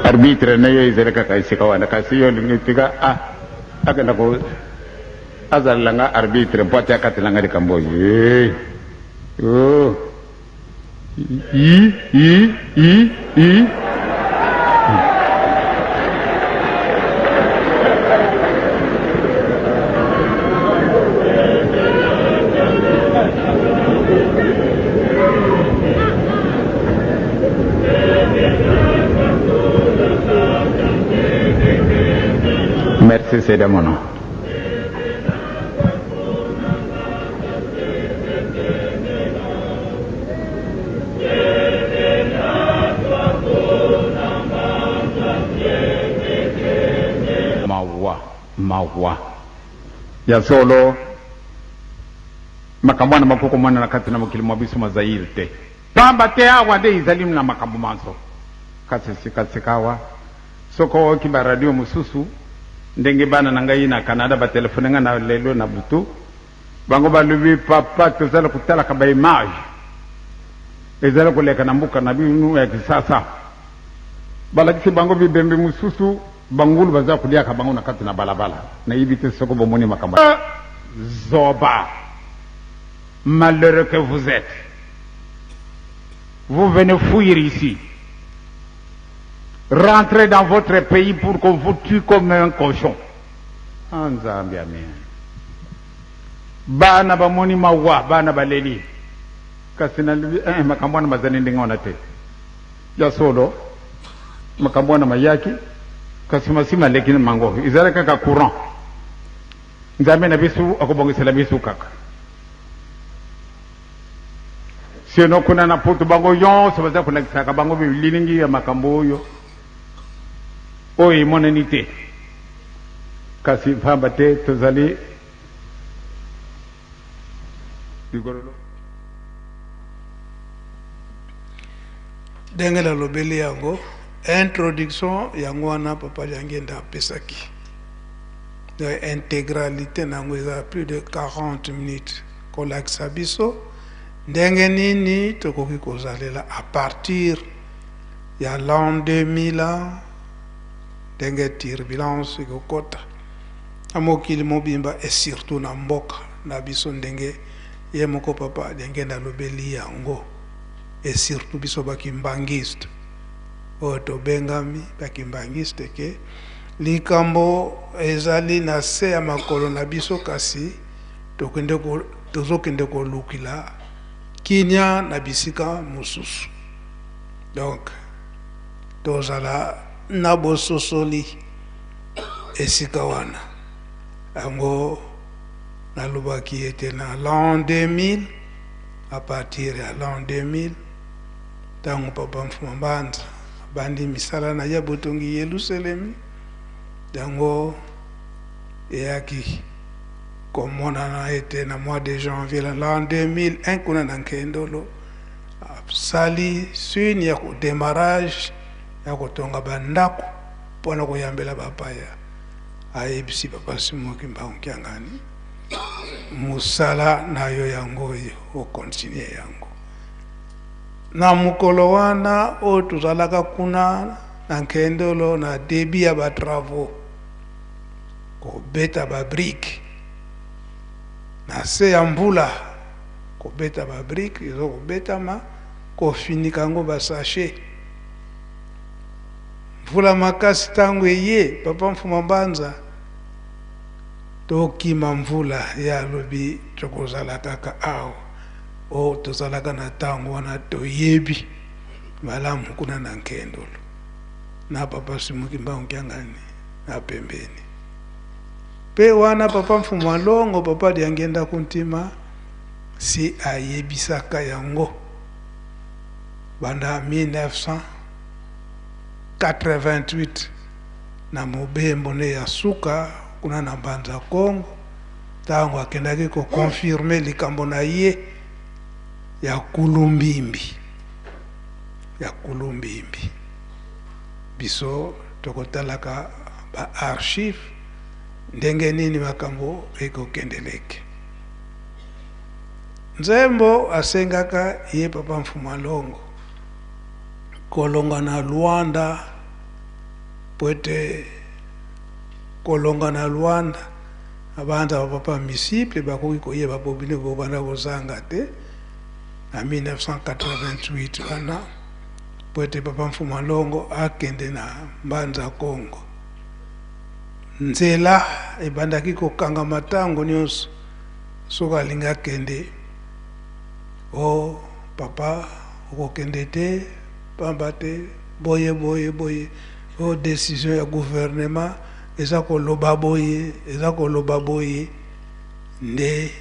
Arbitre na yo ezali kaka esika wana, kasi yo olingi tika ah akenda ko azalela nga arbitre mpo ate akatela nga likambo oyo. Hey. Oh. I, i, i, i. Merci, c'est de mon nom. Mawa, mawa ya solo, makambo wana makoki komonana kati na mokili mwa biso mwa Zaire te, pamba te awa nde izali na makambo manso. Kasi sikasika awa, soki oyoki ba radio mosusu, ndenge bana na ngai na Canada batelefone ngai na lelo na butu, Bango balobi, Papa, tozali kotalaka ba images ezali koleka na mboka na bino ya Kisasa. Balakisi bango bibembe mosusu, bangulu baza koliaka bango na kati na balabala. Nayebi te soko bomoni makambo. Zoba! Malheureux que vous êtes! Vous venez fuir ici. Rentrez dans votre pays pour qu'on vous tue comme un cochon. Ah Nzambe amen. Bana bamoni mawa, bana baleli. Kasi nalobi eh, makambo wana mazali ndenge wana te. Ya solo makambo wana mayaki, kasi masi maleki na mango, ezali kaka courant. Nzambe na biso akobongisela biso kaka. Sinon kuna na poto bango nyonso baza kolakisaka bango bililingi ya makambo oyo oyo emonani te, kasi mpamba te tozali ligololo. Ndenge nalobeli yango introduction yango wana papa Diangienda apesaki, donc integralite na yango eza plus de 40 minutes kolakisa biso ndenge nini tokoki kozalela à partir ya l'an 2000 ans, ndenge turbulence ekokota na mokili mobimba et surtout na mboka na biso, ndenge ye moko papa Diangienda alobeli yango, et surtout biso ba kimbanguiste oyo tobengami ba kimbanguiste ke likambo ezali na se ya makolo na biso, kasi tokende ko, tozokende kolukila kinia na bisika mosusu. Donc tozala na bososoli esika wana. Yango nalobaki ete na l'an 2000, à partir ya l'an 2000, ntango papa Mfuma Mbanza abandi misala na ye botongi Yelusalemi, yango eyaki komonana ete na mois de janvier l'an 2001 kuna na Nkendolo asali signe ya demarrage ya kotonga bandako mpo na koyambela bapaya. Ayebisi papa Simon Kimbangu Kiangani, mosala na yo yango oyo, okontinue yango. Na mokolo wana oyo tozalaka kuna na Nkendolo na début ya ba travaux, kobeta ba brique na se ya mbula, kobeta ba brique ezo kobetama, kofinika yango ba sachet. Mvula makasi ntango eye, papa Mfuma Mbanza tokima mvula, ye alobi tokozala kaka awa. O tozalaka na ntango wana toyebi malamu kuna na Nkendolo na papa Simon Kimbangu Kiangani na pembeni. Pe wana papa Mfumu Alongo, papa Diangienda Kuntima si ayebisaka yango banda 1988 na mobembo ne ya suka kuna na Mbanza Kongo, ntango akendaki koconfirme likambo na ye ya Kulumbimbi, ya Kulumbimbi. Biso tokotalaka ba archive ndenge nini makambo ekokendeleke. Nzembo asengaka ye papa Mfumu Alongo kolonga na Luanda, po ete kolonga na Luanda abanza ba papa misiple bakoki koyeba po bino bobanda kozanga te na 1988 wana, po ete papa Mfumu Alongo akende na Mbanza Kongo. Nzela ebandaki kokangama ntango nyonso soki alingi akende. O papa okokende te pamba te boye boye boye, o décision ya gouvernement eza koloba boye, eza koloba boye. Nde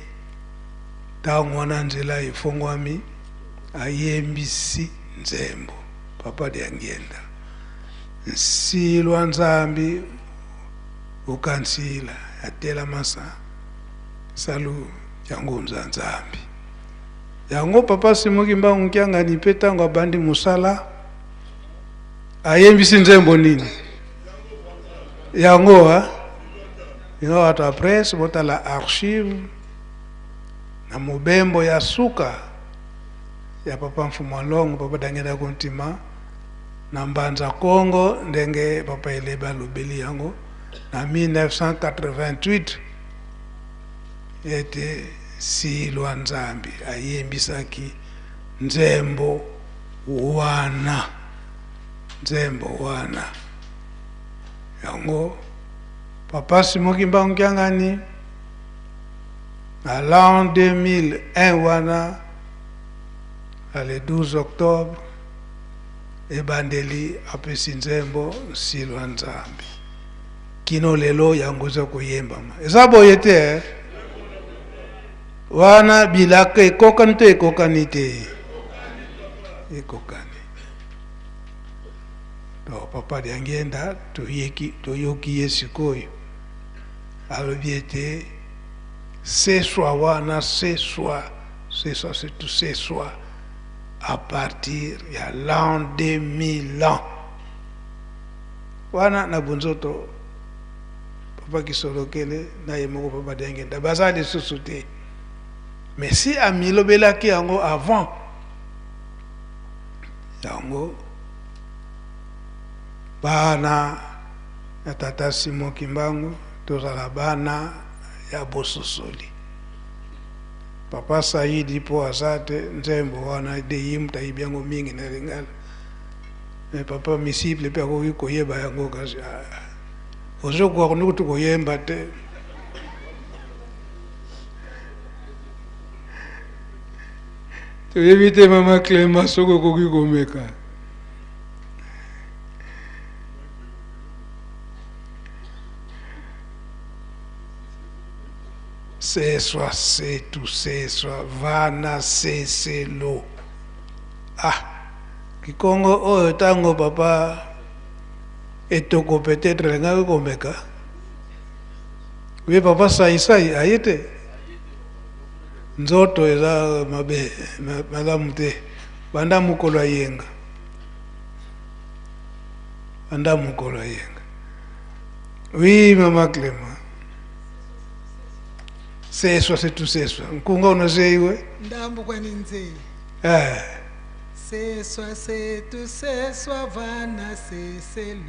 ntango wana nzela efongwami, ayembisi nzembo papa Diangienda nsilwa Nzambi ukansila atelamasa salu yango nza Nzambi. Yango papa Simon Kimbangu Kiangani mpe ntango abandi mosala ayembisi nzembo nini yango ha yango bato ya presse botala archive na mobembo ya suka ya papa Mfumu Alongo, papa Diangienda Kuntima na Mbanza Kongo, ndenge papa Elebe alobeli yango na 1988 ete Silwa Nzambi ayembisaki nzembo wana, nzembo wana. Yango papa Simon Kimbangu Kiangani na l'an 2001 wana, na le 12 octobre, ebandeli apesi nzembo Nsilwa Nzambi. Kino lelo yango eza koyembama. Eza boye te eh? Wana bilaka ekokani to ekokani te? Ekokani. Donc papa Diangienda toyeki toyoki ye sikoyo alobi ete seswa wana seswa seswa surtout seswa à partir ya l'an 2000 ans wana na bunzoto papa Kisolokele na ye moko papa Diangienda baza lisusu te, mais si amilobelaki yango avant yango bana ya tata Simon Kimbangu tozala bana ya bososoli. Papa Saidi po aza te nzembo wana de ye moto ayebi yango mingi na lingala, mais papa misiple mpe akoki koyeba yango, kasi ozokoka kutu koyemba te. Toyebi te mama Clément soki okoki komeka. Seswa setu seswa vana seselo. Ah, kikongo oyo tango papa etoko peut-être alingaki komeka. Oui papa saisai aye te. Nzoto eza mabe malamu te banda mokolo ayenga, banda mokolo ayenga. Oui mama Clément. Seswa setu seswa. Nkunga unozeiwe? Ndambo kwani nzei. Eh. Seswa setu seswa vana seselo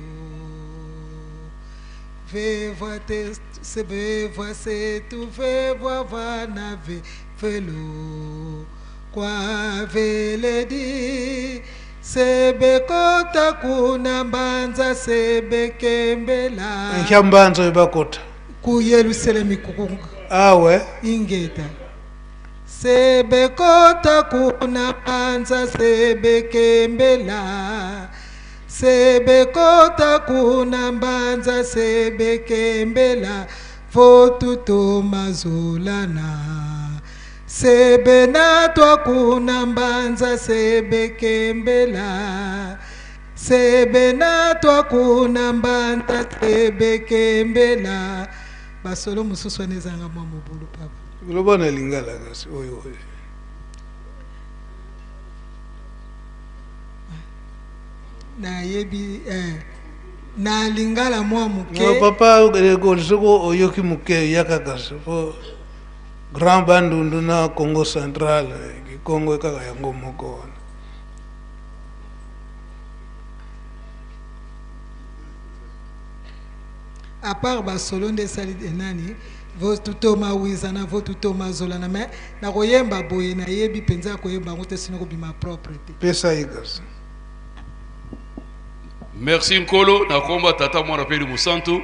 Vevwa te se vevwa setu vevwa vana ve velo Kwa veledi sebekota kuna mbanza sebekembela Nkya mbanza oyo bakota ku Yerusalemi kuku awe ingeta sebekota kuna mbanza sebekembela sebekota kuna mbanza sebekembela votuto mazolana sebenatwa kuna mbanza sebekembela sebenatwa kuna mbanza sebekembela basolo mosusu wana ezanga mwa mobulu papa. Loba na lingala kasi oyo oyo. Nayebi na lingala mwa moke. No, papa soki oyoki moke yaka kasi po Grand Bandundu na Congo Central, Kikongo kaka yango moko wana. À part basolo nde esali nani votutoma wizana votutoma zolana, mais nakoyemba boye nayebi mpenza koyemba yango te, sino kobima propre te. Pesa ye kasi. Merci Nkolo na komba tata mwana pe musantu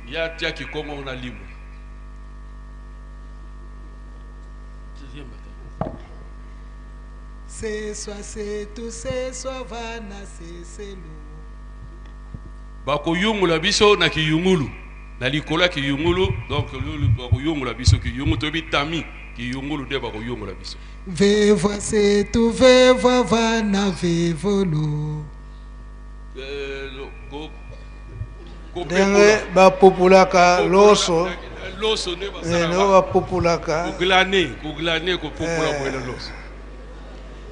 ya tia kikongo na limu. Seswa setu seswa vana seselu. Bakoyungula biso na kiyungulu na likolo ya kiyungulu, donc bakoyungula biso kiyungulu toyebi tami kiyungulu nde bakoyungula biso. Vevwa setu vevwa vana vevolo. Ndenge bapopulaka loso, loso nde basala ndenge bapopulaka koglane koglane kopopula boye na loso.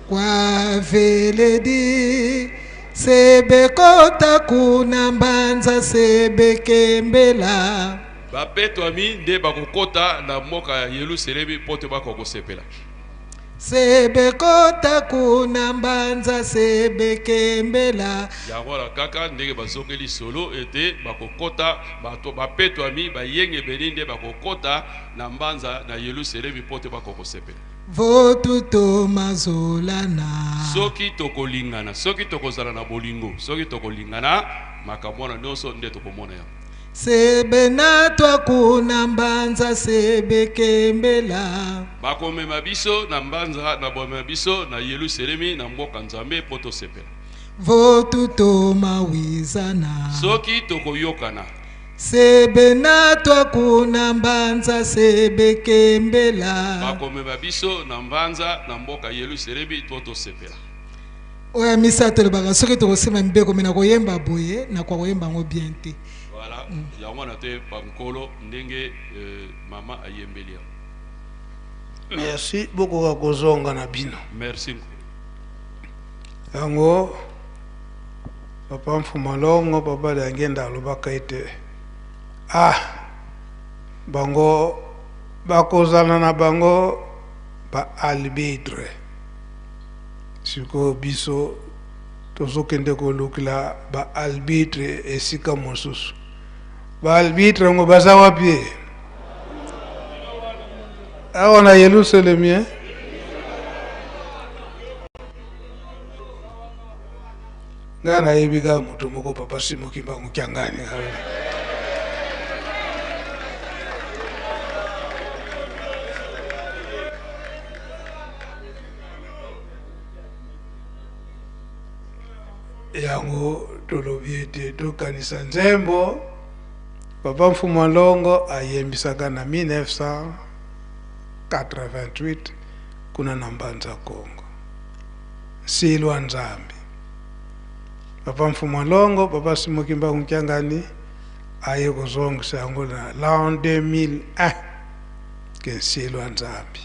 Kwa veledi sebekota kuna mbanza sebekembela. Bapetwami nde bakokota na mboka ya Yerusalemi po te bakokosepela. Sebekota kuna mbanza sebekembela. Yango wana kaka ndenge bazongeli solo ete bakokota bato bapetwami bayengebeni nde bakokota na mbanza na Yerusalemi po te bakokosepela. Votuto mazolana. Soki tokolingana, soki tokozala na bolingo, soki tokolingana makambo wana nyonso nde tokomona yango. Sebenatwa kuna mbanza sebekembela. Bakomema biso na mbanza na bomema biso na Yerusalemi na mboka Nzambe po tosepela. Votuto mawizana. Soki tokoyokana. Sebenatwa kuna mbanza sebekembela. Bakomema biso na mbanza na mboka Yerusalemi po tosepela. Oya misato elobaka soki tokosema mibeko me na koyemba boye na kwa koyemba yango bien te. Voilà, yango wana te bankolo ndenge mama ayembeli yango. Merci bokoka kozonga na bino. Merci. Yango papa Mfumalongo papa Diangienda alobaka ete ah bango bakozala na bango ba arbitre. Sikoyo biso tozokende kolukila ba arbitre esika mosusu. Ba arbitre yango baza wapi? Awa na Yerusalemi. Nga nayebi kaka moto moko papa Simon Kimbangu Kiangani. Yango tolobi ete tokanisa nzembo papa Mfumu Longo ayembisaka na 1988 kuna na Mbanza Kongo. Nsilwa Nzambi. Papa Mfumu Longo papa Simon Kimbangu Kiangani aye kozongisa yango na l'an 2001 ke Nsilwa Nzambi.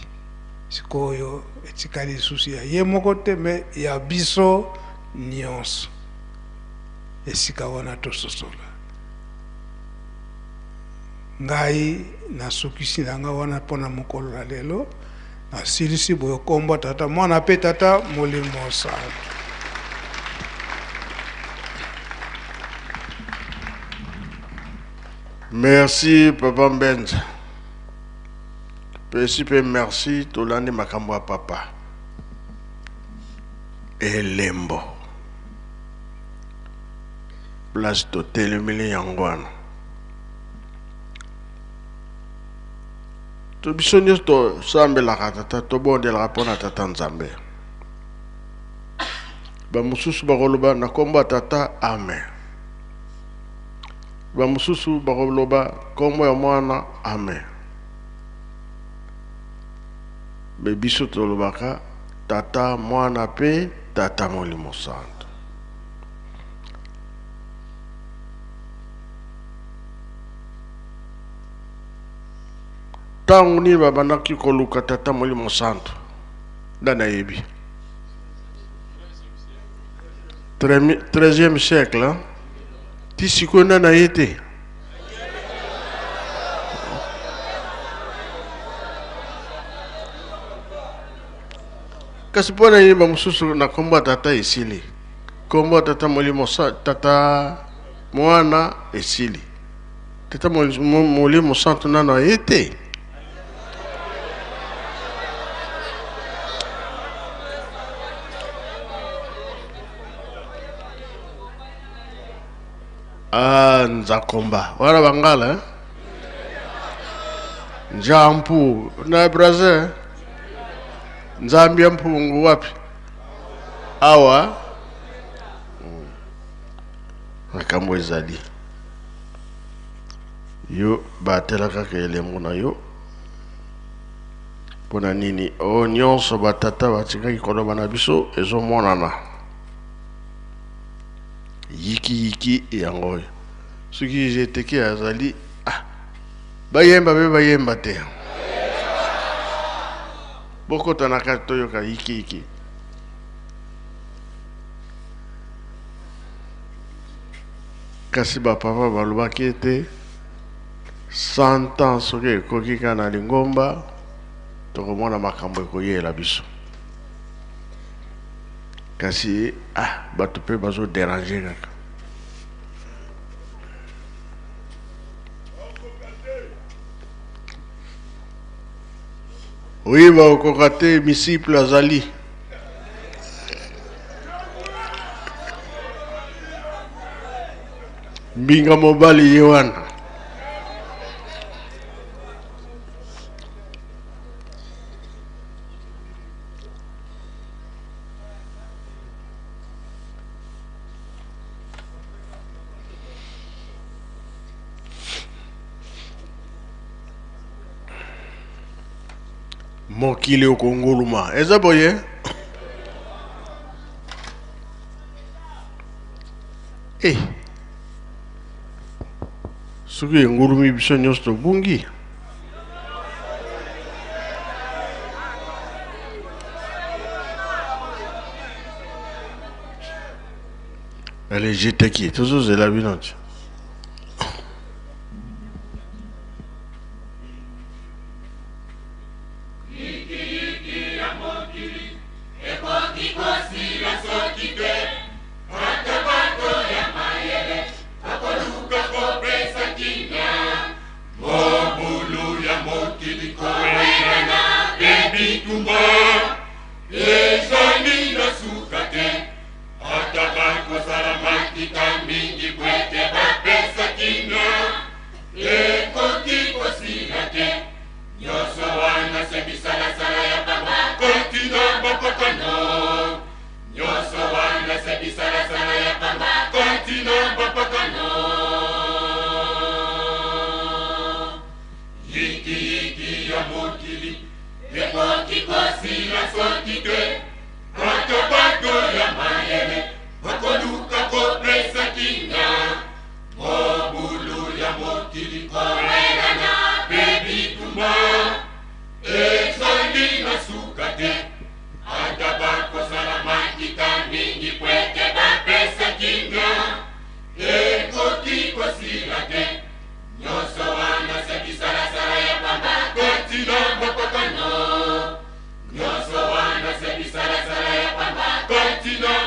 Sikoyo etikali lisusu ya ye moko te me ya biso nyonso. Esika wana tososola. Ngai nasukisi na nga wana mpona mokolo na lelo. Nasilisi boye kombo Tata, Mwana mpe Tata Molimo Santu. Merci papa Mbenza. Pesi pe merci tolandi makambo ya papa. Elembo. Place totelemeli yango wana. To biso nyonso tosambelaka tata, tobondelaka mpo na tata Nzambe. Bamosusu bakoloba na nkombo ya tata, amen. Bamosusu bakoloba nkombo ya mwana, amen. Me biso tolobaka tata, mwana mpe tata Molimo Santo. Ntango nini babandaki koluka tata Molimo Santo? Nani ayebi? 13e siècle, hein? Ti sikoyo nani aye te? Kasi mpo na nini bamosusu na nkombo ya tata esili, nkombo ya tata Molimo tata mwana esili, tata Molimo Santo nano aye te? Ah, nzakomba wana bangala eh? Njampu na Brazil, Nzambi ya mpungu wapi awa? Makambo ezali yo batela kaka elembo na yo. Mpo na nini oyo nyonso batata batikaki koloba na biso ezomonana yikiyiki yango oyo. Soki jeteke azali, ah, bayemba mpe bayemba te, bokota na kati toyoka yikiyiki. Kasi bapapa balobaki ete 100 ans soki ekoki kaka na lingomba, tokomona makambo ekoyela biso. Kasi ah, bato mpe bazoderange kaka. Oyi bakokoka te, misiple azali. Mbinga mobali ye wana. Mokili okonguluma eza boye. Eh, soki engulumi biso nyonso tobungi. Allez, jeteki tozozela bino ti.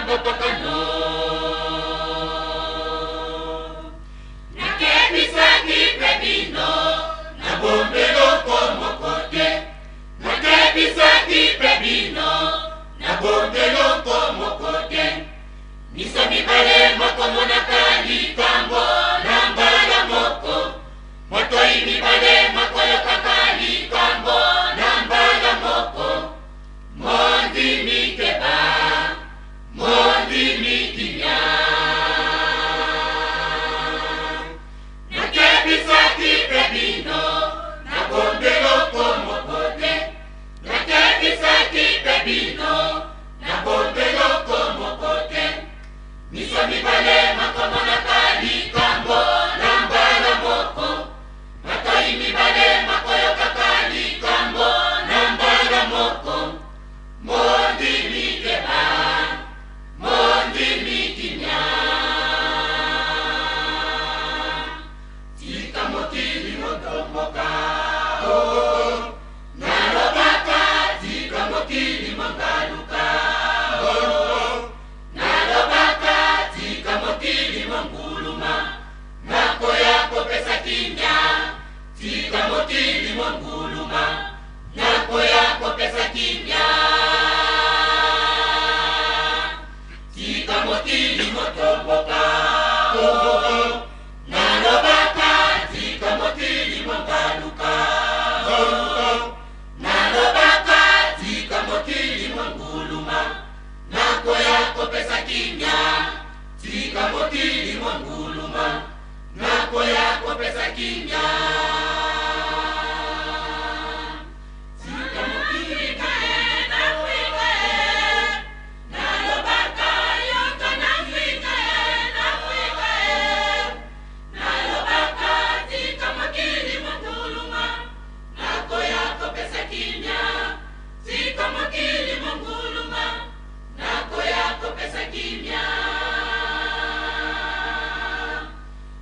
bopakano. Nakebisaki mpe bino, nabomba eloko moko te. Nakebisaki mpe bino, nabomba eloko moko te. Miso mibale makomonaka likambo na mbala moko, matoi mibale makoyokaka likambo na mbala moko. Mondimi keba, mondimi kimia. Nakebisaki mpe bino, nabomba eloko moko te. Nakebisaki mpe bino, nabomba eloko moko te. Miso mibale makomonaka likambo na mbala moko, matoi mibale makoyokaka likambo na mbala moko. Mondimi keba, mondimi kimia. Tika mokili motomboka, oh, nalobaka, tika mokili mongaluka, oh, nalobaka, tika mokili monguluma, nakoya kopesa kimia. Tika mokili monguluma, nakoya kopesa kimia. Tika mokili motomboka, oh, nalobaka, tika mokili mongaluka, oh, nalobaka, tika mokili monguluma, nakoya kopesa kimia. Tika mokili monguluma, nakoya kopesa kimia. Tika mokili. Afrika, nalobaka, yoka na Afrika, Afrika, nalobaka, tika mokili monguluma, nakoya kopesa kimia. Tika mokili monguluma, nakoya kopesa kimia.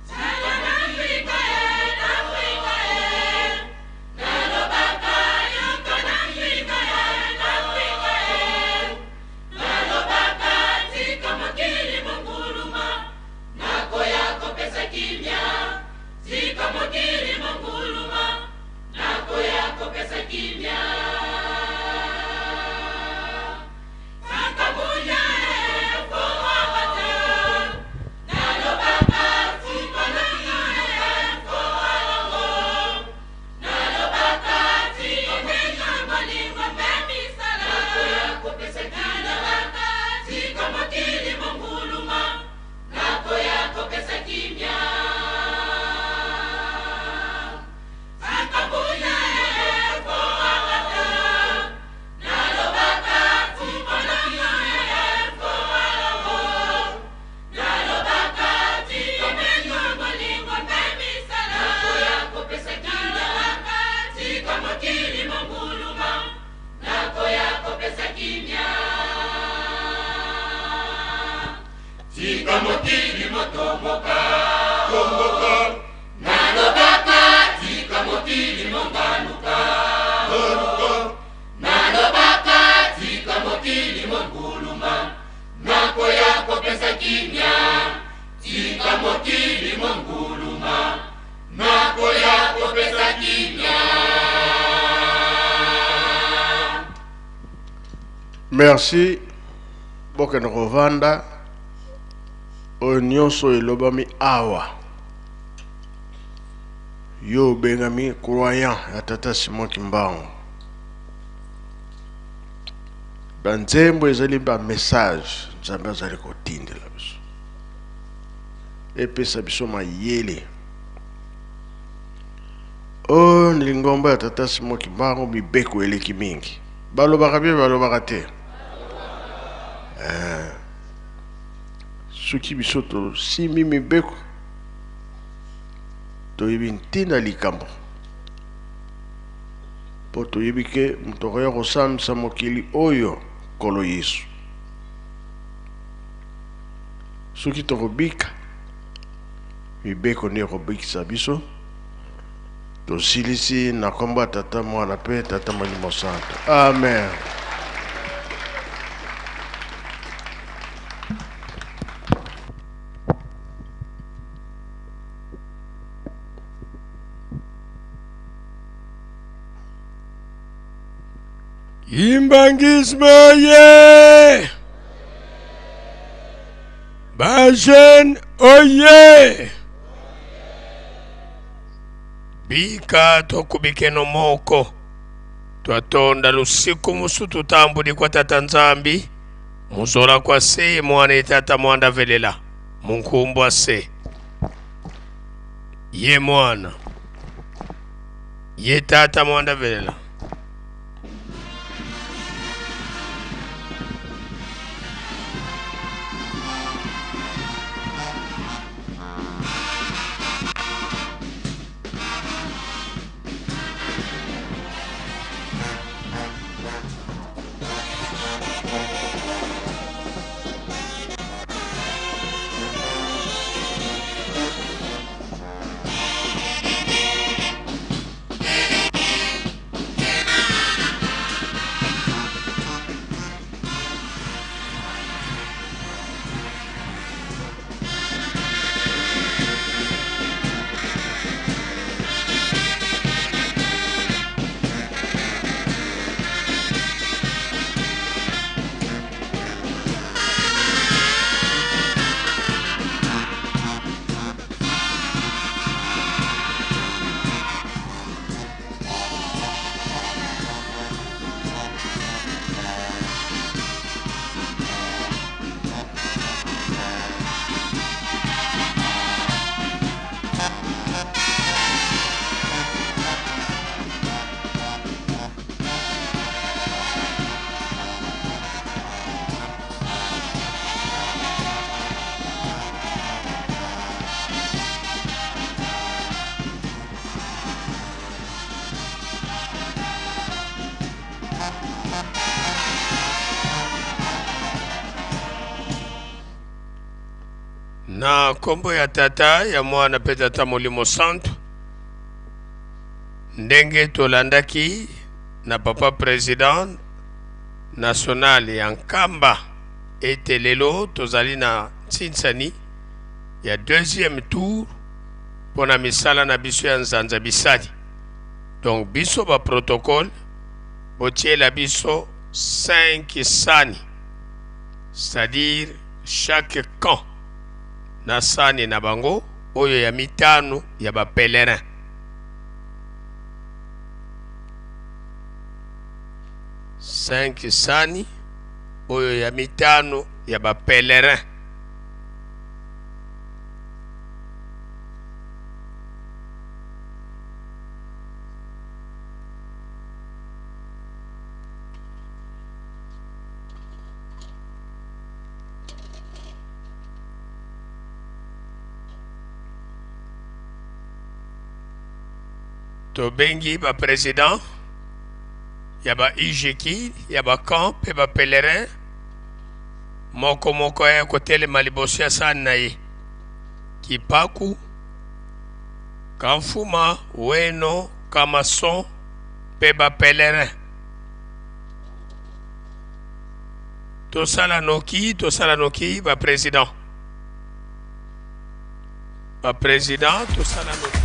Tika na Afrika, Afrika, nalobaka, yoka na Afrika, Afrika, nalobaka, tika mokili monguluma, nakoya kopesa kimia. Tika mokili monguluma, nakoya kopesa kimia. Sakabuya fowabata, nalobaka, tika mokili fowalongo, nalobaka, tika bolingo mpe misala, nakoya kopesa kimia. Tika mokili monguluma, nakoya kopesa kimia. Sakabuya fowabata, nalobaka, tika mokili fowalongo, nalobaka, tika bolingo mpe misala, nakoya kopesa kimia. Tika mokili monguluma, nakoya kopesa kimia. Tika mokili motomboka, tomboka, nalobaka, tika mokili mongaluka, nalobaka, tika mokili monguluma, nakoya kopesa kimia. Tika mokili monguluma, nakoya kopesa kimia. Merci. Bokende kovanda. Oyo nyonso elobami awa, yo obengami croyant ya tata Simon Kimbangu, banzembo ezali bamessage Nzambe azali kotindela biso, epesa biso mayele. Oyo ni lingomba ya tata Simon Kimbangu, mibeko eleki mingi. Balobaka bien, balobaka te. Soki biso tosimbi mibeko, toyebi ntina likambo, mpo toyebi ke moto akoya kosambisa mokili oyo, Nkolo Yesu. Soki tokobika mibeko, nde ekobikisa biso. Tosilisi na nkombo ya Tata, Mwana mpe Tata Molimo Santo. Amen. Kimbanguisme oye! Ba jeune oye! Bika tokubikeno moko twatonda lusiku musu tutambuli kwa tata Nzambi muzola kwa se mwana ye tata mwanda velela munkumbwa se ye mwana ye tata mwanda velela. Na nkombo ya Tata, ya Mwana mpe Tata Molimo Santu, ndenge tolandaki na Papa President national ya Nkamba ete lelo tozali na nsinsani ya deuxième tour mpo na misala na biso ya nzanza bisali. Donc biso ba protocole botiela biso 5 sani, c'est-à-dire chaque camp na sani na bango oyo ya mitano ya ba pèlerin. 5 sani oyo ya mitano ya ba pèlerin. Tobengi ba president ya ba UGK, ya ba camp pe ba pèlerin moko moko aya kotelema liboso ya sani na ye. Kipaku, Kamfuma, Weno, Kamason pe ba pèlerin. Tosala noki, tosala noki ba president. Ba president tosala noki.